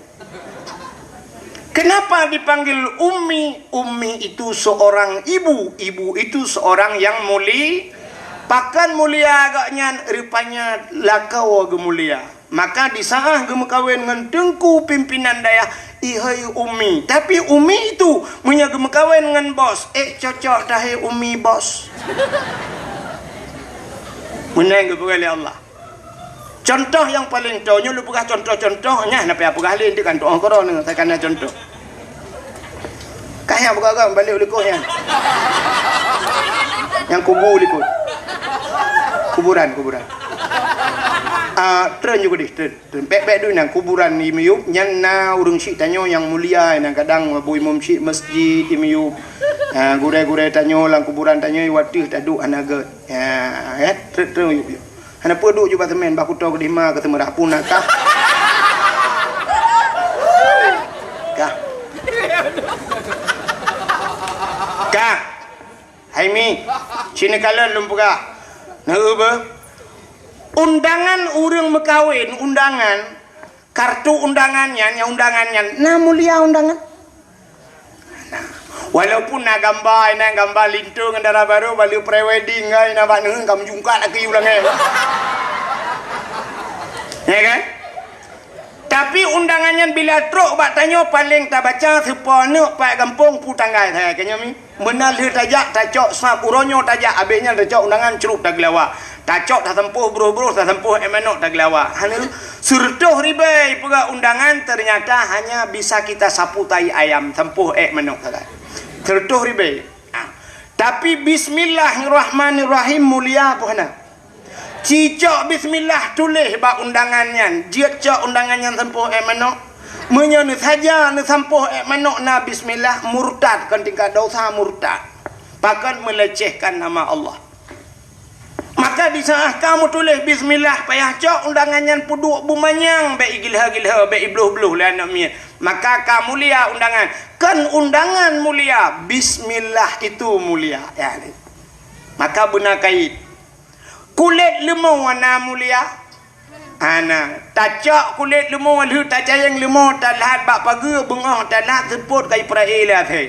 Kenapa dipanggil ummi? Ummi itu seorang ibu, ibu itu seorang yang muli-, pakon mulia agaknyan, rupanya lakoe geumulia. Maka di saat geumeukawen ngon teungku pimpinan dayah, ihai ummi. Tapi ummi itu, meunyoe geumeukawen ngon bos, ék cocok tahai ummi bos. Meunan geupeugah lé Allah. Contoh nyang paleng toe, nyoe lôn peugah contoh-contoh, nyan na payah peugah lé, nanti kan tu'oh keudroe, saya kana contoh. Kah nyang peugah-peugah, balik u likot nyan. Nyang kubu likot. Kuburan, kuburan. Ah, treun ju keudeh, treun. Treun. Bèk-bèk deuh nyan, kuburan di miyueb, nyan na ureueng syik tanyoe nyang mulia, nyan kadang bu imum syik masjid di miyueb. Ah, gurèe-gurèe tanyoe lam kuburan tanyoe, watèe taduek hana gèt. Ah, eh, treun, treun, yuk, yuk. Hana peue duek ju bak seumén, bak kuto keudeh ma keu seumeurah pun na kah. Kah. Kah. Hai mi, sinoe kalon lôn peugah. Neueu beuh. Undangan ureueng meukawen, undangan, kartu undangan nyan, nyang undangan nyan, na mulia undangan. Walaupun na gamba, na gamba linto ngon dara barô, bak lheueh pre-wedding, hai na bak neuheun ka meujungkat laki ulang, eh. Ya kan? Tapi undangan nyan bila trok bak tanyoe, paleng tabaca, sipo aneuk, pat gampông, peue tanggai, hai, ka nyoe mi. Meunan lheueh tajak, tacok sab, uroe nyoe tajak, abéh nyan tacok undangan, crok tageulawa. Tacok tasampôh broh-broh, tasampôh ék manok tageulawa. Hana, seureutôh ribèe peugah undangan, ternyata hanya bisa kita sapu tai ayam, sampôh ék manok sagai. Seureutôh ribèe. Ha. Tapi bismillahirrahmanirrahim mulia peue hana? Cicok bismillah tuléh bak undangan nyan, jeuet cok undangan nyan sampôh ék manok. Meunyoe neusaja neusampôh ék manok na bismillah, murtad, kon tingkat dosa murtad. Pakon melecehkan nama Allah. Maka di saat ka meutuléh bismillah, payah cok undangan nyan peuduek beumanyang, bèk igilha-gilha, bèk ibloh-bloh lé aneuk miet. Maka ka mulia undangan. Kon undangan mulia, bismillah itu mulia. Ya, maka beuna kait. Kulét leumô na mulia? Hana. Tacok kulét leumô lheueh tacayeng leumô, talhat bak pageue, beungoh talhat seupôt ka ipeurayee lé até.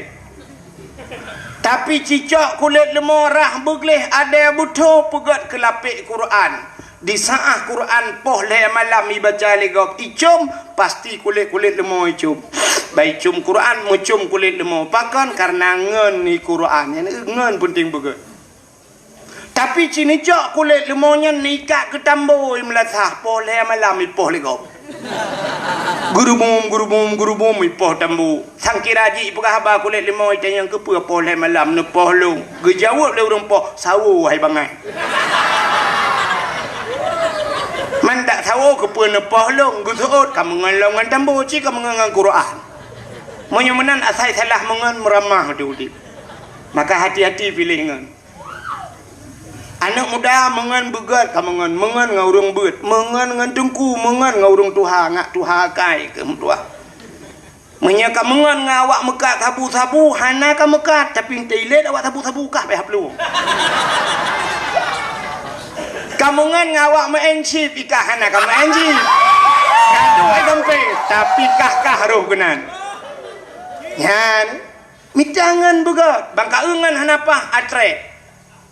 Tapi cicok kulét leumô rhah beugleh adèe beutho peugöt keu lapék Quran. Di saat Quran poh lhèe malam ibaca lé gob icôm, pasti kulét-kulét leumô icôm. Bah icôm Quran, meucôm kulét leumô. Pakon? Kareuna ngon i Quran. Nyan ngon peunteng beugöt. Tapi ci neucok kulét leumô nyan neuikat keu tambô i meulasah, poh lhèe malam ipoh lé gob. Gurubum, gurubum, gurubum, ipoh tambu. Sangkira jih ipeugah haba kulét limau, itanyong keupeue poh lhée malam neupoh lôn. Geujaweueb lé ureuëng poh, "Sawo, hai bangai." "Man dak sawo keupeue neupoh lôn?" Geuseuôt, "Ka meungon lom ngon tambu, ci ka meungon ngon Quran." Meunyoe meunan asai salah meungon meuramah di udeb. Maka hati-hati piléh ngon. Aneuëk muda meungon beugét ka meungon, meungon ngon ureuëng beuet, meungon ngon teungku, meungon ngon ureuëng tuha, ngak tuha akai keu meutuah. Meunyoe ka meungon ngon awak meukat sabu-sabu, hana ka meukat, tapi teuilet awak sabu-sabu kah payah plueng. Ka meungon ngon awak meu'en chip, ikah hana ka meu'en chip. Ka duek ai gampé, tapi kah-kah roh keunan. Nyan, mita ngon beugét, bangka ngon hana paih atrek.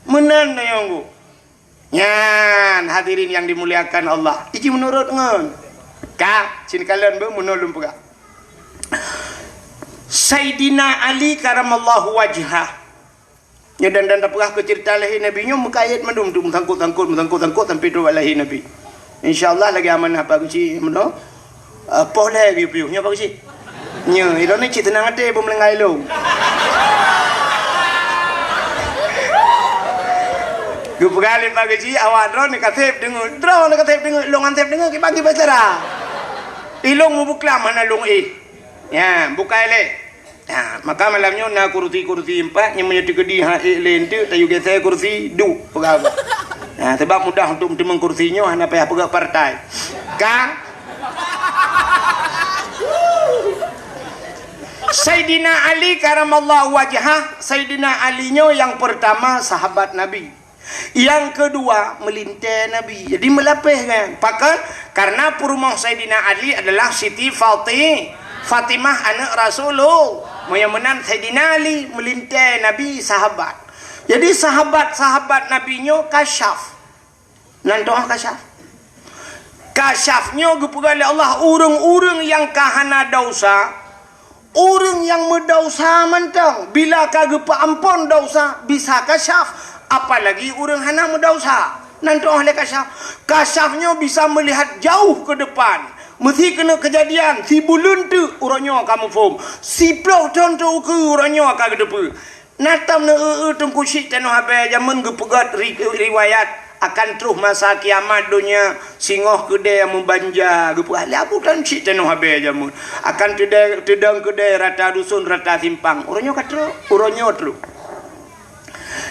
Meunan nyoe ngu. Nyan, hadirin yang dimuliakan Allah. Iji meunurot ngon. Ka, sinikalon beu meunurot lôn peugah. Saidina Ali karamallahu wajhah. Nyoe dan, dan tapeugah keu ceurita lahé Nabi nyoe meukayét mandum tu, meusangkot-sangkot, meusangkot-sangkot sampai trok bak lahé Nabi. Insya Allah lagée amanah Pak Geuchik meunoe. Eh, poh lhée geuyue piôh nyoe Pak Geuchik. Nyoe, ilôn ni cit teunang até beumeulinggai lôn. Geupeugah lé Pak Geuchik, awak droe ni ka sép deungoe. Droe ni ka sép deungoe, lôn han sép deungoe, kiban-kiban cara. Ilôn mubeuklam hana lôn éh. Nyan, bukai lé. Ha, maka malam nyoe na kursi-kursi empat, nyang meunyoe teukeudi ha ék lé eunteuk, tayue geusée kursi, duek peugah. Ha, sebab mudah untuk meuteumèe kursi nyoe, hana payah peugah partai. Ka? Saidina Ali karamallahu wajhah, Saidina Ali nyoe nyang pertama sahabat Nabi. Nyang keudua, meulintèe Nabi. Jadi, meulapéh kan. Pakon? Karena peurumoh Saidina Ali adalah Siti Fati-, Fatimah, aneuk Rasulullah. Meunyoe meunan Saidina Ali meulintèe Nabi sahabat. Jadi, sahabat-sahabat Nabi nyoe kasyaf. Nan toh kasyaf. Kasyaf nyoe geupeugah lé Allah, ureuëng-ureuëng nyang ka hana desya, ureuëng nyang meudesya mantong, bila ka geupeuamphon desya, bisa kasyaf, apalagi ureuëng hana meudesya. Nan toh lé kasyaf. Kasyaf nyoe bisa meulihat jauh ke depan. Meusi keuneuk keujadian, sibuleuen teuk uroe nyoe ka muphom. Siplôh thon teuh ukeue uroe nyoe ka geuteupeue. Na tam neu-eu-eu Teungku Chik Tanoh Abée jameun geupeugét ri-, riwayat akan troh masa kiamat donya singoh keudée meubanja geupeugah lé Abu Tan Chik Tanoh Abée jameun. Akan teudong, teudong keudée rata dusun, rata simpang. Uroe nyoe ka troh, uroe nyoe troh.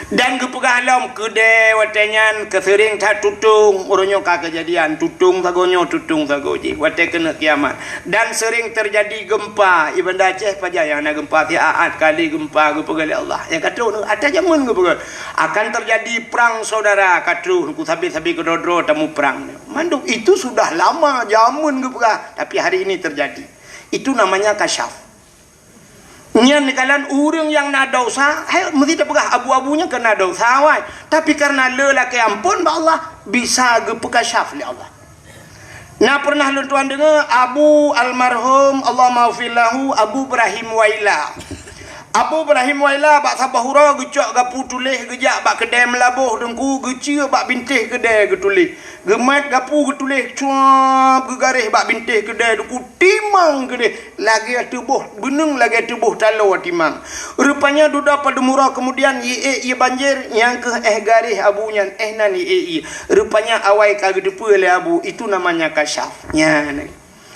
Dan geupeugah lom keudée watée nyan keuseuring that tutong, uroe nyoe ka keujadian tutong sagoe nyoe, tutong sagoe jih. Watée keuneuk kiamat. Dan sering terjadi gempa. Di Banda Aceh pajan nyang na gempa, siat kali gempa geupeugah lé Allah. Nyang ka troh, ata jameun geupeugah. Akan terjadi perang saudara, ka troh, ku sabe-sabe keudroe-droe tamuprang. Mandum itu sudah lama jameun geupeugah, tapi hari ini terjadi. Itu namanya kasyaf. Nyan dikalan ureuëng nyang na desya, hai, meusti tapeugah abu-abu nyan keu na desya, wai. Tapi kareuna le lakée amphon bak Allah, bisa geupeukasyaf lé Allah. Na pernah lôn tuan deungoe Abu almarhum, Allahumma ghfir lahu, Abu Ibrahim Waila. Abu Ibrahim Waila bak saboh uroe geucok gapu tuléh geujak bak keudée meulaboh Teungku, geucue bak bintéh keudée geutuléh. Geumat gapu geutuléh cuab geugaréh bak bintéh keudée Teungku, timang keudeh lagée teuboh beuneueng, lagée teuboh taloe timang. Rupanya dudoe padum uroe keumudian ie ék ie banjir, nyang keuh éh garéh abu nyan, éh nan ie ék ie. Rupanya awai ka geuteupeue lé abu, itu namanya kasyaf. Nyan.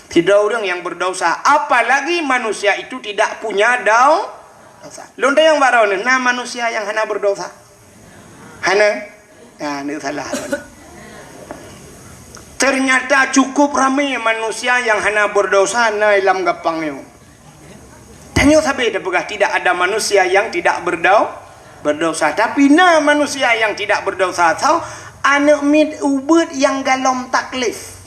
Sidroe ureuëng nyang beudesya, apalagi manusia itu tidak punya dau-, desya. Lôn tanyong baroe neuh, na manusia nyang hana beudesya? Hana? Nah, ni salah. Ternyata cukup ramé manusia nyang hana beudesya na lam gampang nyoe. Tanyoe sabe tapeugah tidak ada manusia yang tidak berdau-, berdosa. Tapi na manusia nyang tidak berdosa. Soe? Aneuk miet ubeut nyang galom taklif.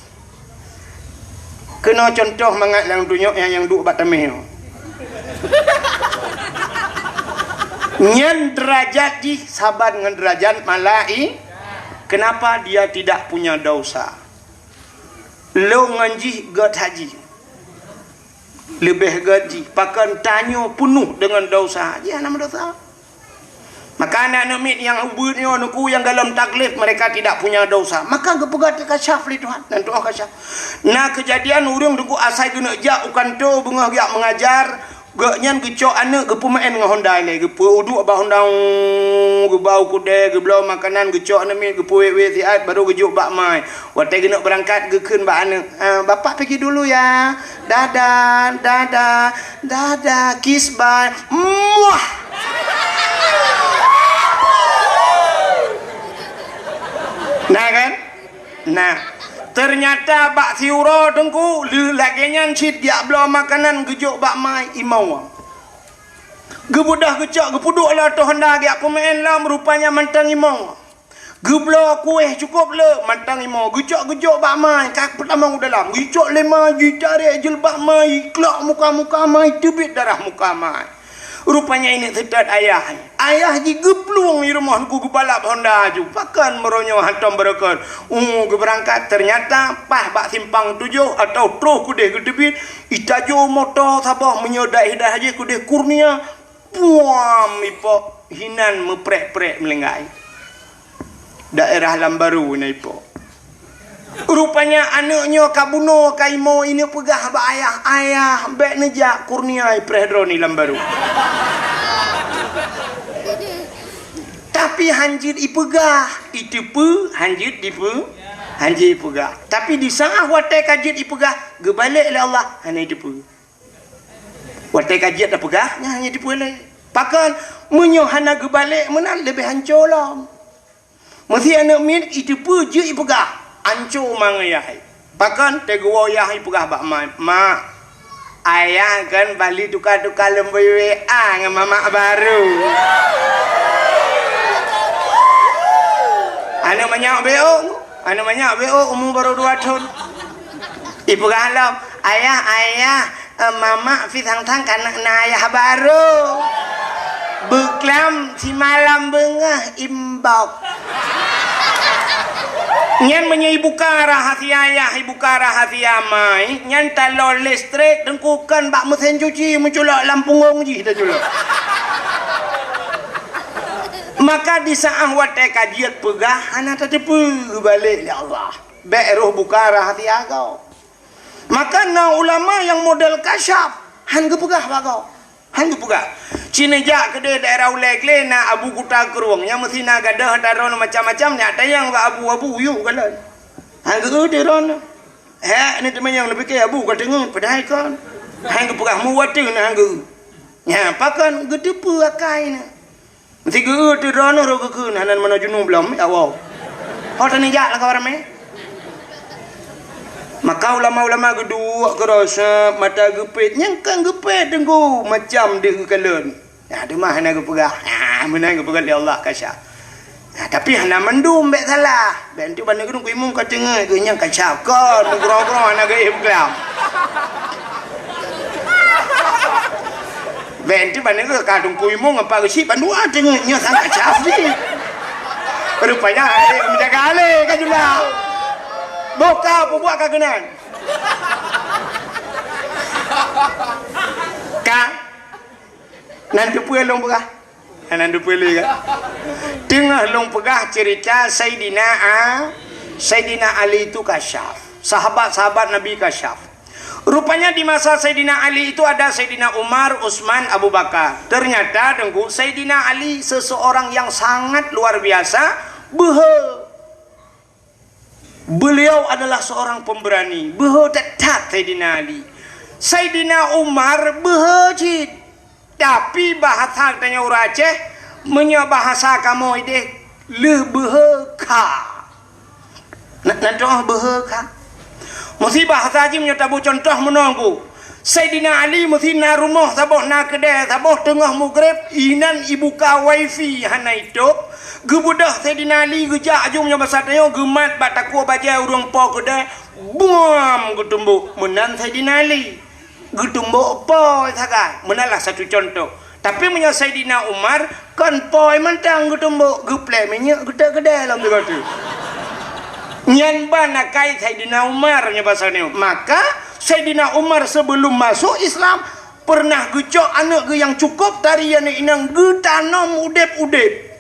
Keunoe cuntoh mangat lam dunyok nyang, nyang duek bak tameh nyoe. Nyan derajat jih saban ngon derajat malai-, kenapa dia tidak punya dosa? Lôn ngon jih gét haji. Leubeh gét jih. Pakon tanyoe peunoh deungon dosa. Jih hana meudosa. Maka aneuk-aneuk miet nyang ubeut nyoe, Teungku, nyang golom taklif, mereka tidak punya dosa. Maka geupeugah teuh kasyaf lé Tuhan, nan tu'oh kasyaf. Na keujadian ureuëng, Teungku, asai geuneuk jak u kantô beungoh geujak meungajar, gobnyan geucok aneuk geupeumeu'en ngon honda ilée, geupeu uduk bak honda, geubau keudè, geubloe makanan, geucok aneuk miet, geupeuwét-wét siat, barô geujok bak ma. Watée geuneuk beurangkat, geukheun bak aneuk, "Ah, Bapak pergi dulu ya. Dadah, dadah, dadah, kiss bye." Muah! Nah kan? Nah, ternyata bak siuroe, Teungku, lheueh lagée nyan cit geujak bloe makanan geujok bak ma, imoe. Geubeudôh geucok, geupeuduek lom ateueh honda geujak peumeu'en lom, rupanya mantong imoe. Geubloe kueh cukôp le, mantong imoe. Geucok geujok bak ma, ka peutamong u dalam. Geucok lé ma, jitarek jilbab ma, jiklok muka-muka ma, jiteubiet darah muka ma. Rupanya ineuk seutôt ayah. Ayah jigeuplueng di rumoh, Teungku, geubalap honda aju. Pakon meunyoe hántom beureukat. Uh, geubeurangkat, ternyata paih bak simpang tujoh atawa troh keudeh geuteubiet, itajô moto saboh, meunyoe daerah-daerah jih keudeh Kurnia, puam ipok, hinan meuprek-prek meulinggai. Daerah Lambaru na ipok. Rupanya aneuk nyoe ka bunoe, ka imoe, ineuk peugah bak ayah, "Ayah, bék neujak Kurnia, ipreh droe ni Lambaru." Tapi hán jeuet ipeugah, iteupeue, hán jeuet dipeu-, hán jeuet ipeugah. Tapi di saát watée ka jeuet ipeugah, geubalek lé Allah, hana iteupeue. Watée ka jeuet tapeugah, nyan hana iteupeue lé. Pakon, meunyoe hana geubalek meunan leubeh hanco lom. Meusé aneuk miet iteupeue jeuet ipeugah, hanco ma ngon yah. Pakon, teugeuwoe yah ipeugah bak ma, "Mak, ayah kan bali tuka-tuka lom beu W A ngon mamak barô." Aneuk manyak B O, aneuk manyak B O umu barô dua thon. Ipeugah lom, "Ayah, ayah, eh, mamak pi sang-sang ka na ayah barô. Beuklam simalam beungoh imbok." Nyan meunyoe ibuka rahasia ayah, ibuka rahasia ma, nyan talon listrik, Teungku, kon bak meusén cuci meuculok lam punggong jih taculok. Maka di saát watée ka jeuet peugah, hana tateupeue, geubalek lé Allah. Bék roh buka rahasia gob. Maka na ulama nyang model kasyaf, hán geupeugah bak gob. Hán geupeugah. Ci neujak keudeh daerah Ulée Glé na Abu Kuta Krueng, nyang meusti na gadôh ata droeneuh macam-macam, nyak tanyong bak Abu, "Abu, yue kalon?" Hán geu-eu droeneuh. Hék, ni teumanyong neupike Abu ka teungeut, padahai kon. Hán geupeugah mu watée na hán geu-eu. Nya, pakon geuteupeue akai na. Meusti geu-eu teuh droeneuh roh geukheun, hana meunoe junub lom, ya Allah. Ho tanijak lam kawan ramé. Maka ulama-ulama geuduek keuroseb, mata geupet, nyang kan geupet Teungku, macam deuh geukalon. Nah, teuma hana geupeugah. Nah, meunan geupeugah lé Allah kasyaf. Nah, tapi hana mandum bék salah. Bék enteuk baneuk geudong kuimong ka teungeut geuh nyang kasyaf. Kon, meugroe-groe hana geuéh peugah. Bék enteuk baneuk ka dong kuimong apa geusyik bandua teungeut nyoe sang kasyaf jih. Rupanya hai meujaga alé ka jula. Boh ka peubuet ka keunan. Ka. Nan teupeue lôn peugah? Nan teupeue lé kan? Teungoh lôn peugah cerita Saidina A-, Saidina Ali itu kasyaf. Sahabat-sahabat Nabi kasyaf. Rupanya di masa Saidina Ali itu ada Saidina Umar, Utsman, Abu Bakar. Ternyata, Teungku, Saidina Ali seseorang yang sangat luar biasa, beuhe. Beliau adalah seorang pemberani, beuhe that-that Saidina Ali. Saidina Umar beuhe cit. Tapi bahasa tanyoe ureuëng Aceh, meunyoe bahasa kamoe ideh, lheueh beuhe kha. Na, na toh beuhe kha. Meusti bahasa jih meunyoe taboh contoh meunoe ku. Saidina Ali meusti na rumoh saboh, na keudè saboh, teungoh mugreb inan ibuka wifi hana itôb. Geubeudôh Saidina Ali geujak aju meunyoe basa tanyoe geumat bak takue bajèe ureuëng po keudè, buam geutumbok. Meunan Saidina Ali. Geutumbok poi sagai. Meunan lah satu contoh. Tapi meunyoe Saidina Umar, kon poi mantong geutumbok, geuplè minyeuk geutot keudè lom sigoe teuk. Nyan ban akai Saidina Umar nyoe basa nyoe. Maka Saidina Umar sebelum masuk Islam pernah geucok aneuk geuh nyang cukup tari aneuk inong geutanom udeb-udeb.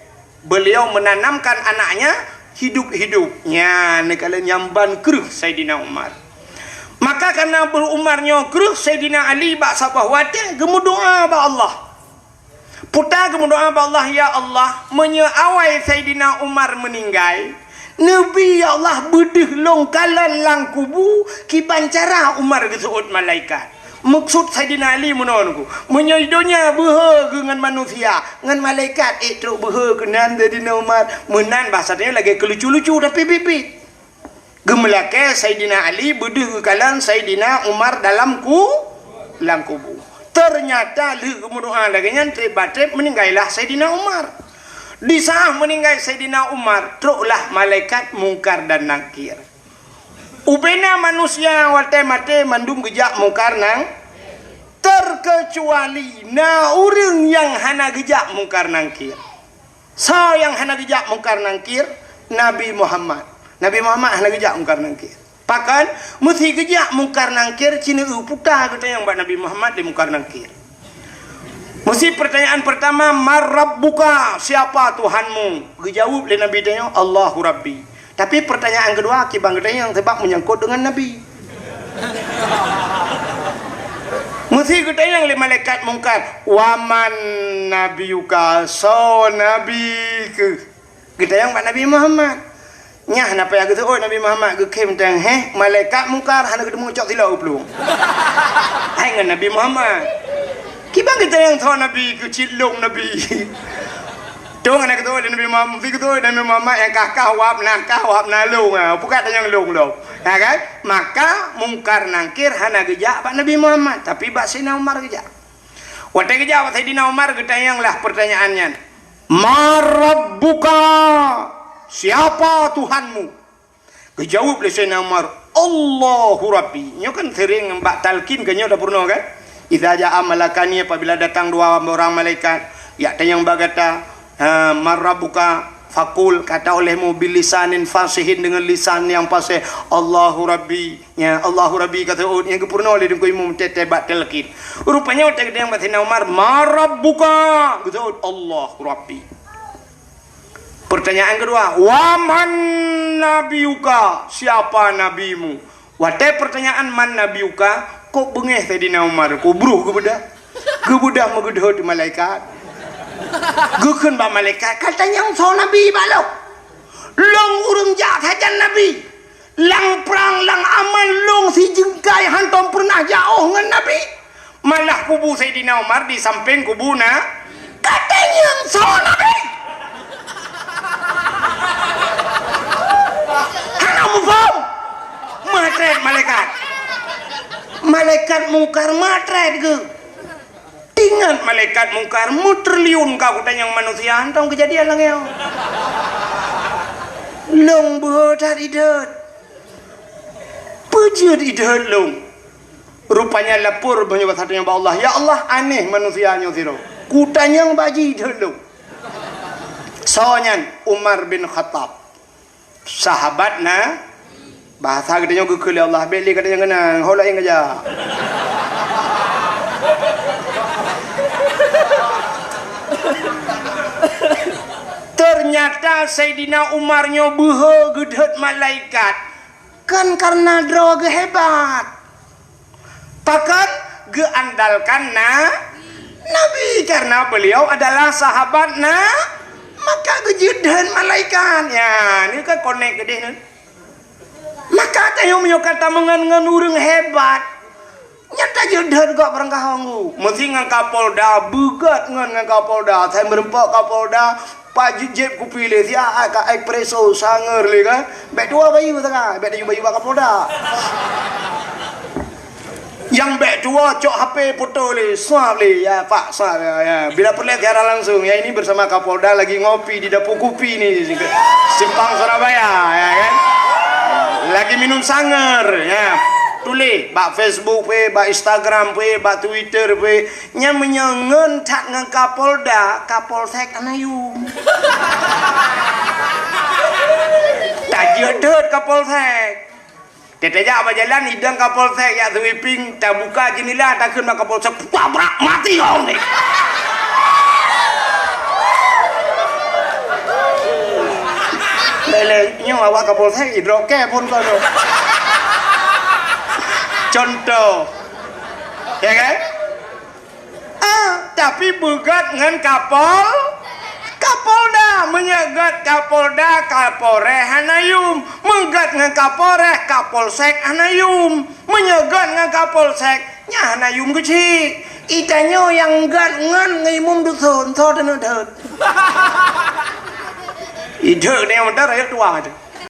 Beliau menanamkan anaknya hidup-hidup. Nyan, neukalon nyang ban kreueh Saidina Umar. Maka karena Umar nyoe kreueh Saidina Ali bak saboh watée geumeudoá bak Allah. Puta geumeudoá bak Allah, "Ya Allah, meunyoe awai Saidina Umar meuninggai, neubi, ya Allah, beudeuh lôn kalon lam kubu kiban cara Umar geuseuôt malaikat." Meukeusut Saidina Ali meunoe nyoe, meunyoe donya beuhe geuh ngon manusia, ngon malaikat ék trok beuhe keunan Saidina Umar. Meunan bahasa tanyoe lagée keulucu-lucu, tapi biet-biet. Geumeulakée Saidina Ali beudeuh geukalon Saidina Umar dalam ku-, lam kubu. Ternyata lheueh geumeudoá lagée nyan, treb-treb meuninggailah Saidina Umar. Di saat meuninggai Saidina Umar, troklah malaikat Mungkar dan Nakir. Ubena manusia watée maté mandum geujak Mungkar Nang-, terkecuali na ureuëng nyang hana geujak Mungkar Nakir. Soe nyang hana geujak Mungkar Nakir? Nabi Muhammad. Nabi Muhammad hana geujak Mungkar Nakir. Pakon? Meusi geujak Mungkar Nakir, ci neueu puta geutanyong bak Nabi Muhammad di Mungkar Nakir. Meusi pertanyaan pertama, "Man rabbuka?" Siapa Tuhanmu? Geujaweueb lé Nabi tanyoe, "Allahu Rabbi." Tapi pertanyaan keudua, kiban geutanyong, sabab meunyangkot deungon Nabi. Meusi geutanyong lé malaikat Mungkar, "Wa man nabiyuka?" Soe nabi keuh? Geutanyong bak Nabi Muhammad. Nyan hana payah geuseuôt Nabi Muhammad, geukhém teuh, héh, malaikat Mungkar hana geuteumé cok silop geuplueng. Hai ngon Nabi Muhammad. Kiban geutanyong soe nabi keuh, cit lôn nabi. Dong hana geuteuôt Nabi Muhammad, meusi geuteuôt Nabi Muhammad nyang kah-kah wab na, kah wab na lôn, ha, pukat tanyong lôn lom. Ha kan? Maka Mungkar Nakir hana geujak bak Nabi Muhammad, tapi bak Saidina Umar geujak. Watée geujak bak Saidina Umar, geutanyong lah pertanyaan nyan, "Man rabbuka?" Siapa Tuhanmu? Geujaweueb lé Saidina Umar, "Allahu Rabbi." Nyoe kan sering bak talkin keu nyoe tapeurunoe kan? "Idza jaa malakani," apabila datang dua orang malaikat, jak tanyong bak gata, ha, "Man rabbuka?" Faqul, kata olehmu, "Bilisanin fasihin," dengan lisan yang fasih, "Allahu Rabbi." Ya, "Allahu Rabbi," ka seuôt, nyang geupeurunoe lé Teungku Imum teuh bak talkin. Rupanya watée geutanyong bak Saidina Umar, "Man rabbuka?" Geuseuôt, "Allahu Rabbi." Pertanyaan keudua, "Wa man nabiyuka?" Siapa nabimu? Watée pertanyaan "Man nabiyuka?", kok beungéh Saidina Umar, kok bruh geubeudôh. Geubeudôh meugeudhôt malaikat. Geukheun bak malaikat, "Ka tanyong soe nabi bak lôn? Lôn ureuëng jak sajan nabi. Lam prang, lam aman lôn sijeungkai hántom peureunah jiôh ngon nabi. Malah kubu Saidina Umar di sampéng kubu na, ka tanyong soe nabi?" Hana muphom. Meutrét malaikat. Malaikat Mungkar meutrét geuh. Ingat malaikat Mungkar, meutriliun ka kutanyong manusia, hántom keujadian lagée nyoe. Lôn beuhe that idhôt. Peue jeuet idhôt lôn? Rupanya lapor meunyoe bak Allah, "Ya Allah, aneh manusia nyoe sidroe. Kutanyong bak jih idhôt lôn." Soe nyan? Umar bin Khattab. Sahabat na, bahasa geutanyoe geukheun lé Allah, bék lé geutanyoe keunong, ho laén keujak. Ternyata Saidina Umar nyoe beuhe geudhôt malaikat, kon karena droe geuh hebat. Pakon? Geuandalkan na-, Nabi, karena beliau adalah sahabat na-, maka geujeuet dheun malaikat. Ya, ni kan konek geudeh ni. Maka tanyoe meunyoe ka tameungon ngon ureuëng hebat, nyata jeuet dheun gok barangkaho ngu. Meusi ngon Kapolda, beugot ngon, ngon Kapolda. Sai meureumpok Kapolda, Pak, jép kupi lé, siat ka espresso, sangar lé kan. Bék tuwoe bayeue sagai, bék tayue bayeue bak Kapolda. Nyang bék tuwoe cok H P foto lé, suap lé, ya Pak, suap, ya, ya. Bila peureulée siaran langsung, ya ini bersama Kapolda lagi ngopi di Dapur Kupi ni, Simpang Surabaya, ya kan. Lagi minum sangar, ya. Tuléh bak Facebook pih, bak Instagram pih, bak Twitter pih. Nyan meunyoe ngon that ngon Kapolda, Kapolsek hana yum. Tajeuet dot Kapolsek. Teutajak bak jalan, idong Kapolsek jak sweeping, tabuka jeundela, takheun bak Kapolsek, "Tabrak mati kau ni!" Awak Kapolsek idrop kèe phôn keunoe. Contoh. Ya kan? Ah, tapi beugèt ngon Kapol, Kapolda. Meunyoe gèt Kapolda, Kapolres hana yum. Meugèt ngon Kapolres, Kapolsek hana yum. Meunyoe gèt ngon Kapolsek, nyan hana yum keuchik. Itanyoe nyang gèt ngon, ngon imum dusun, soe teuneuk deuet. Ideuek ni nyang meudan rakyat tuha tu.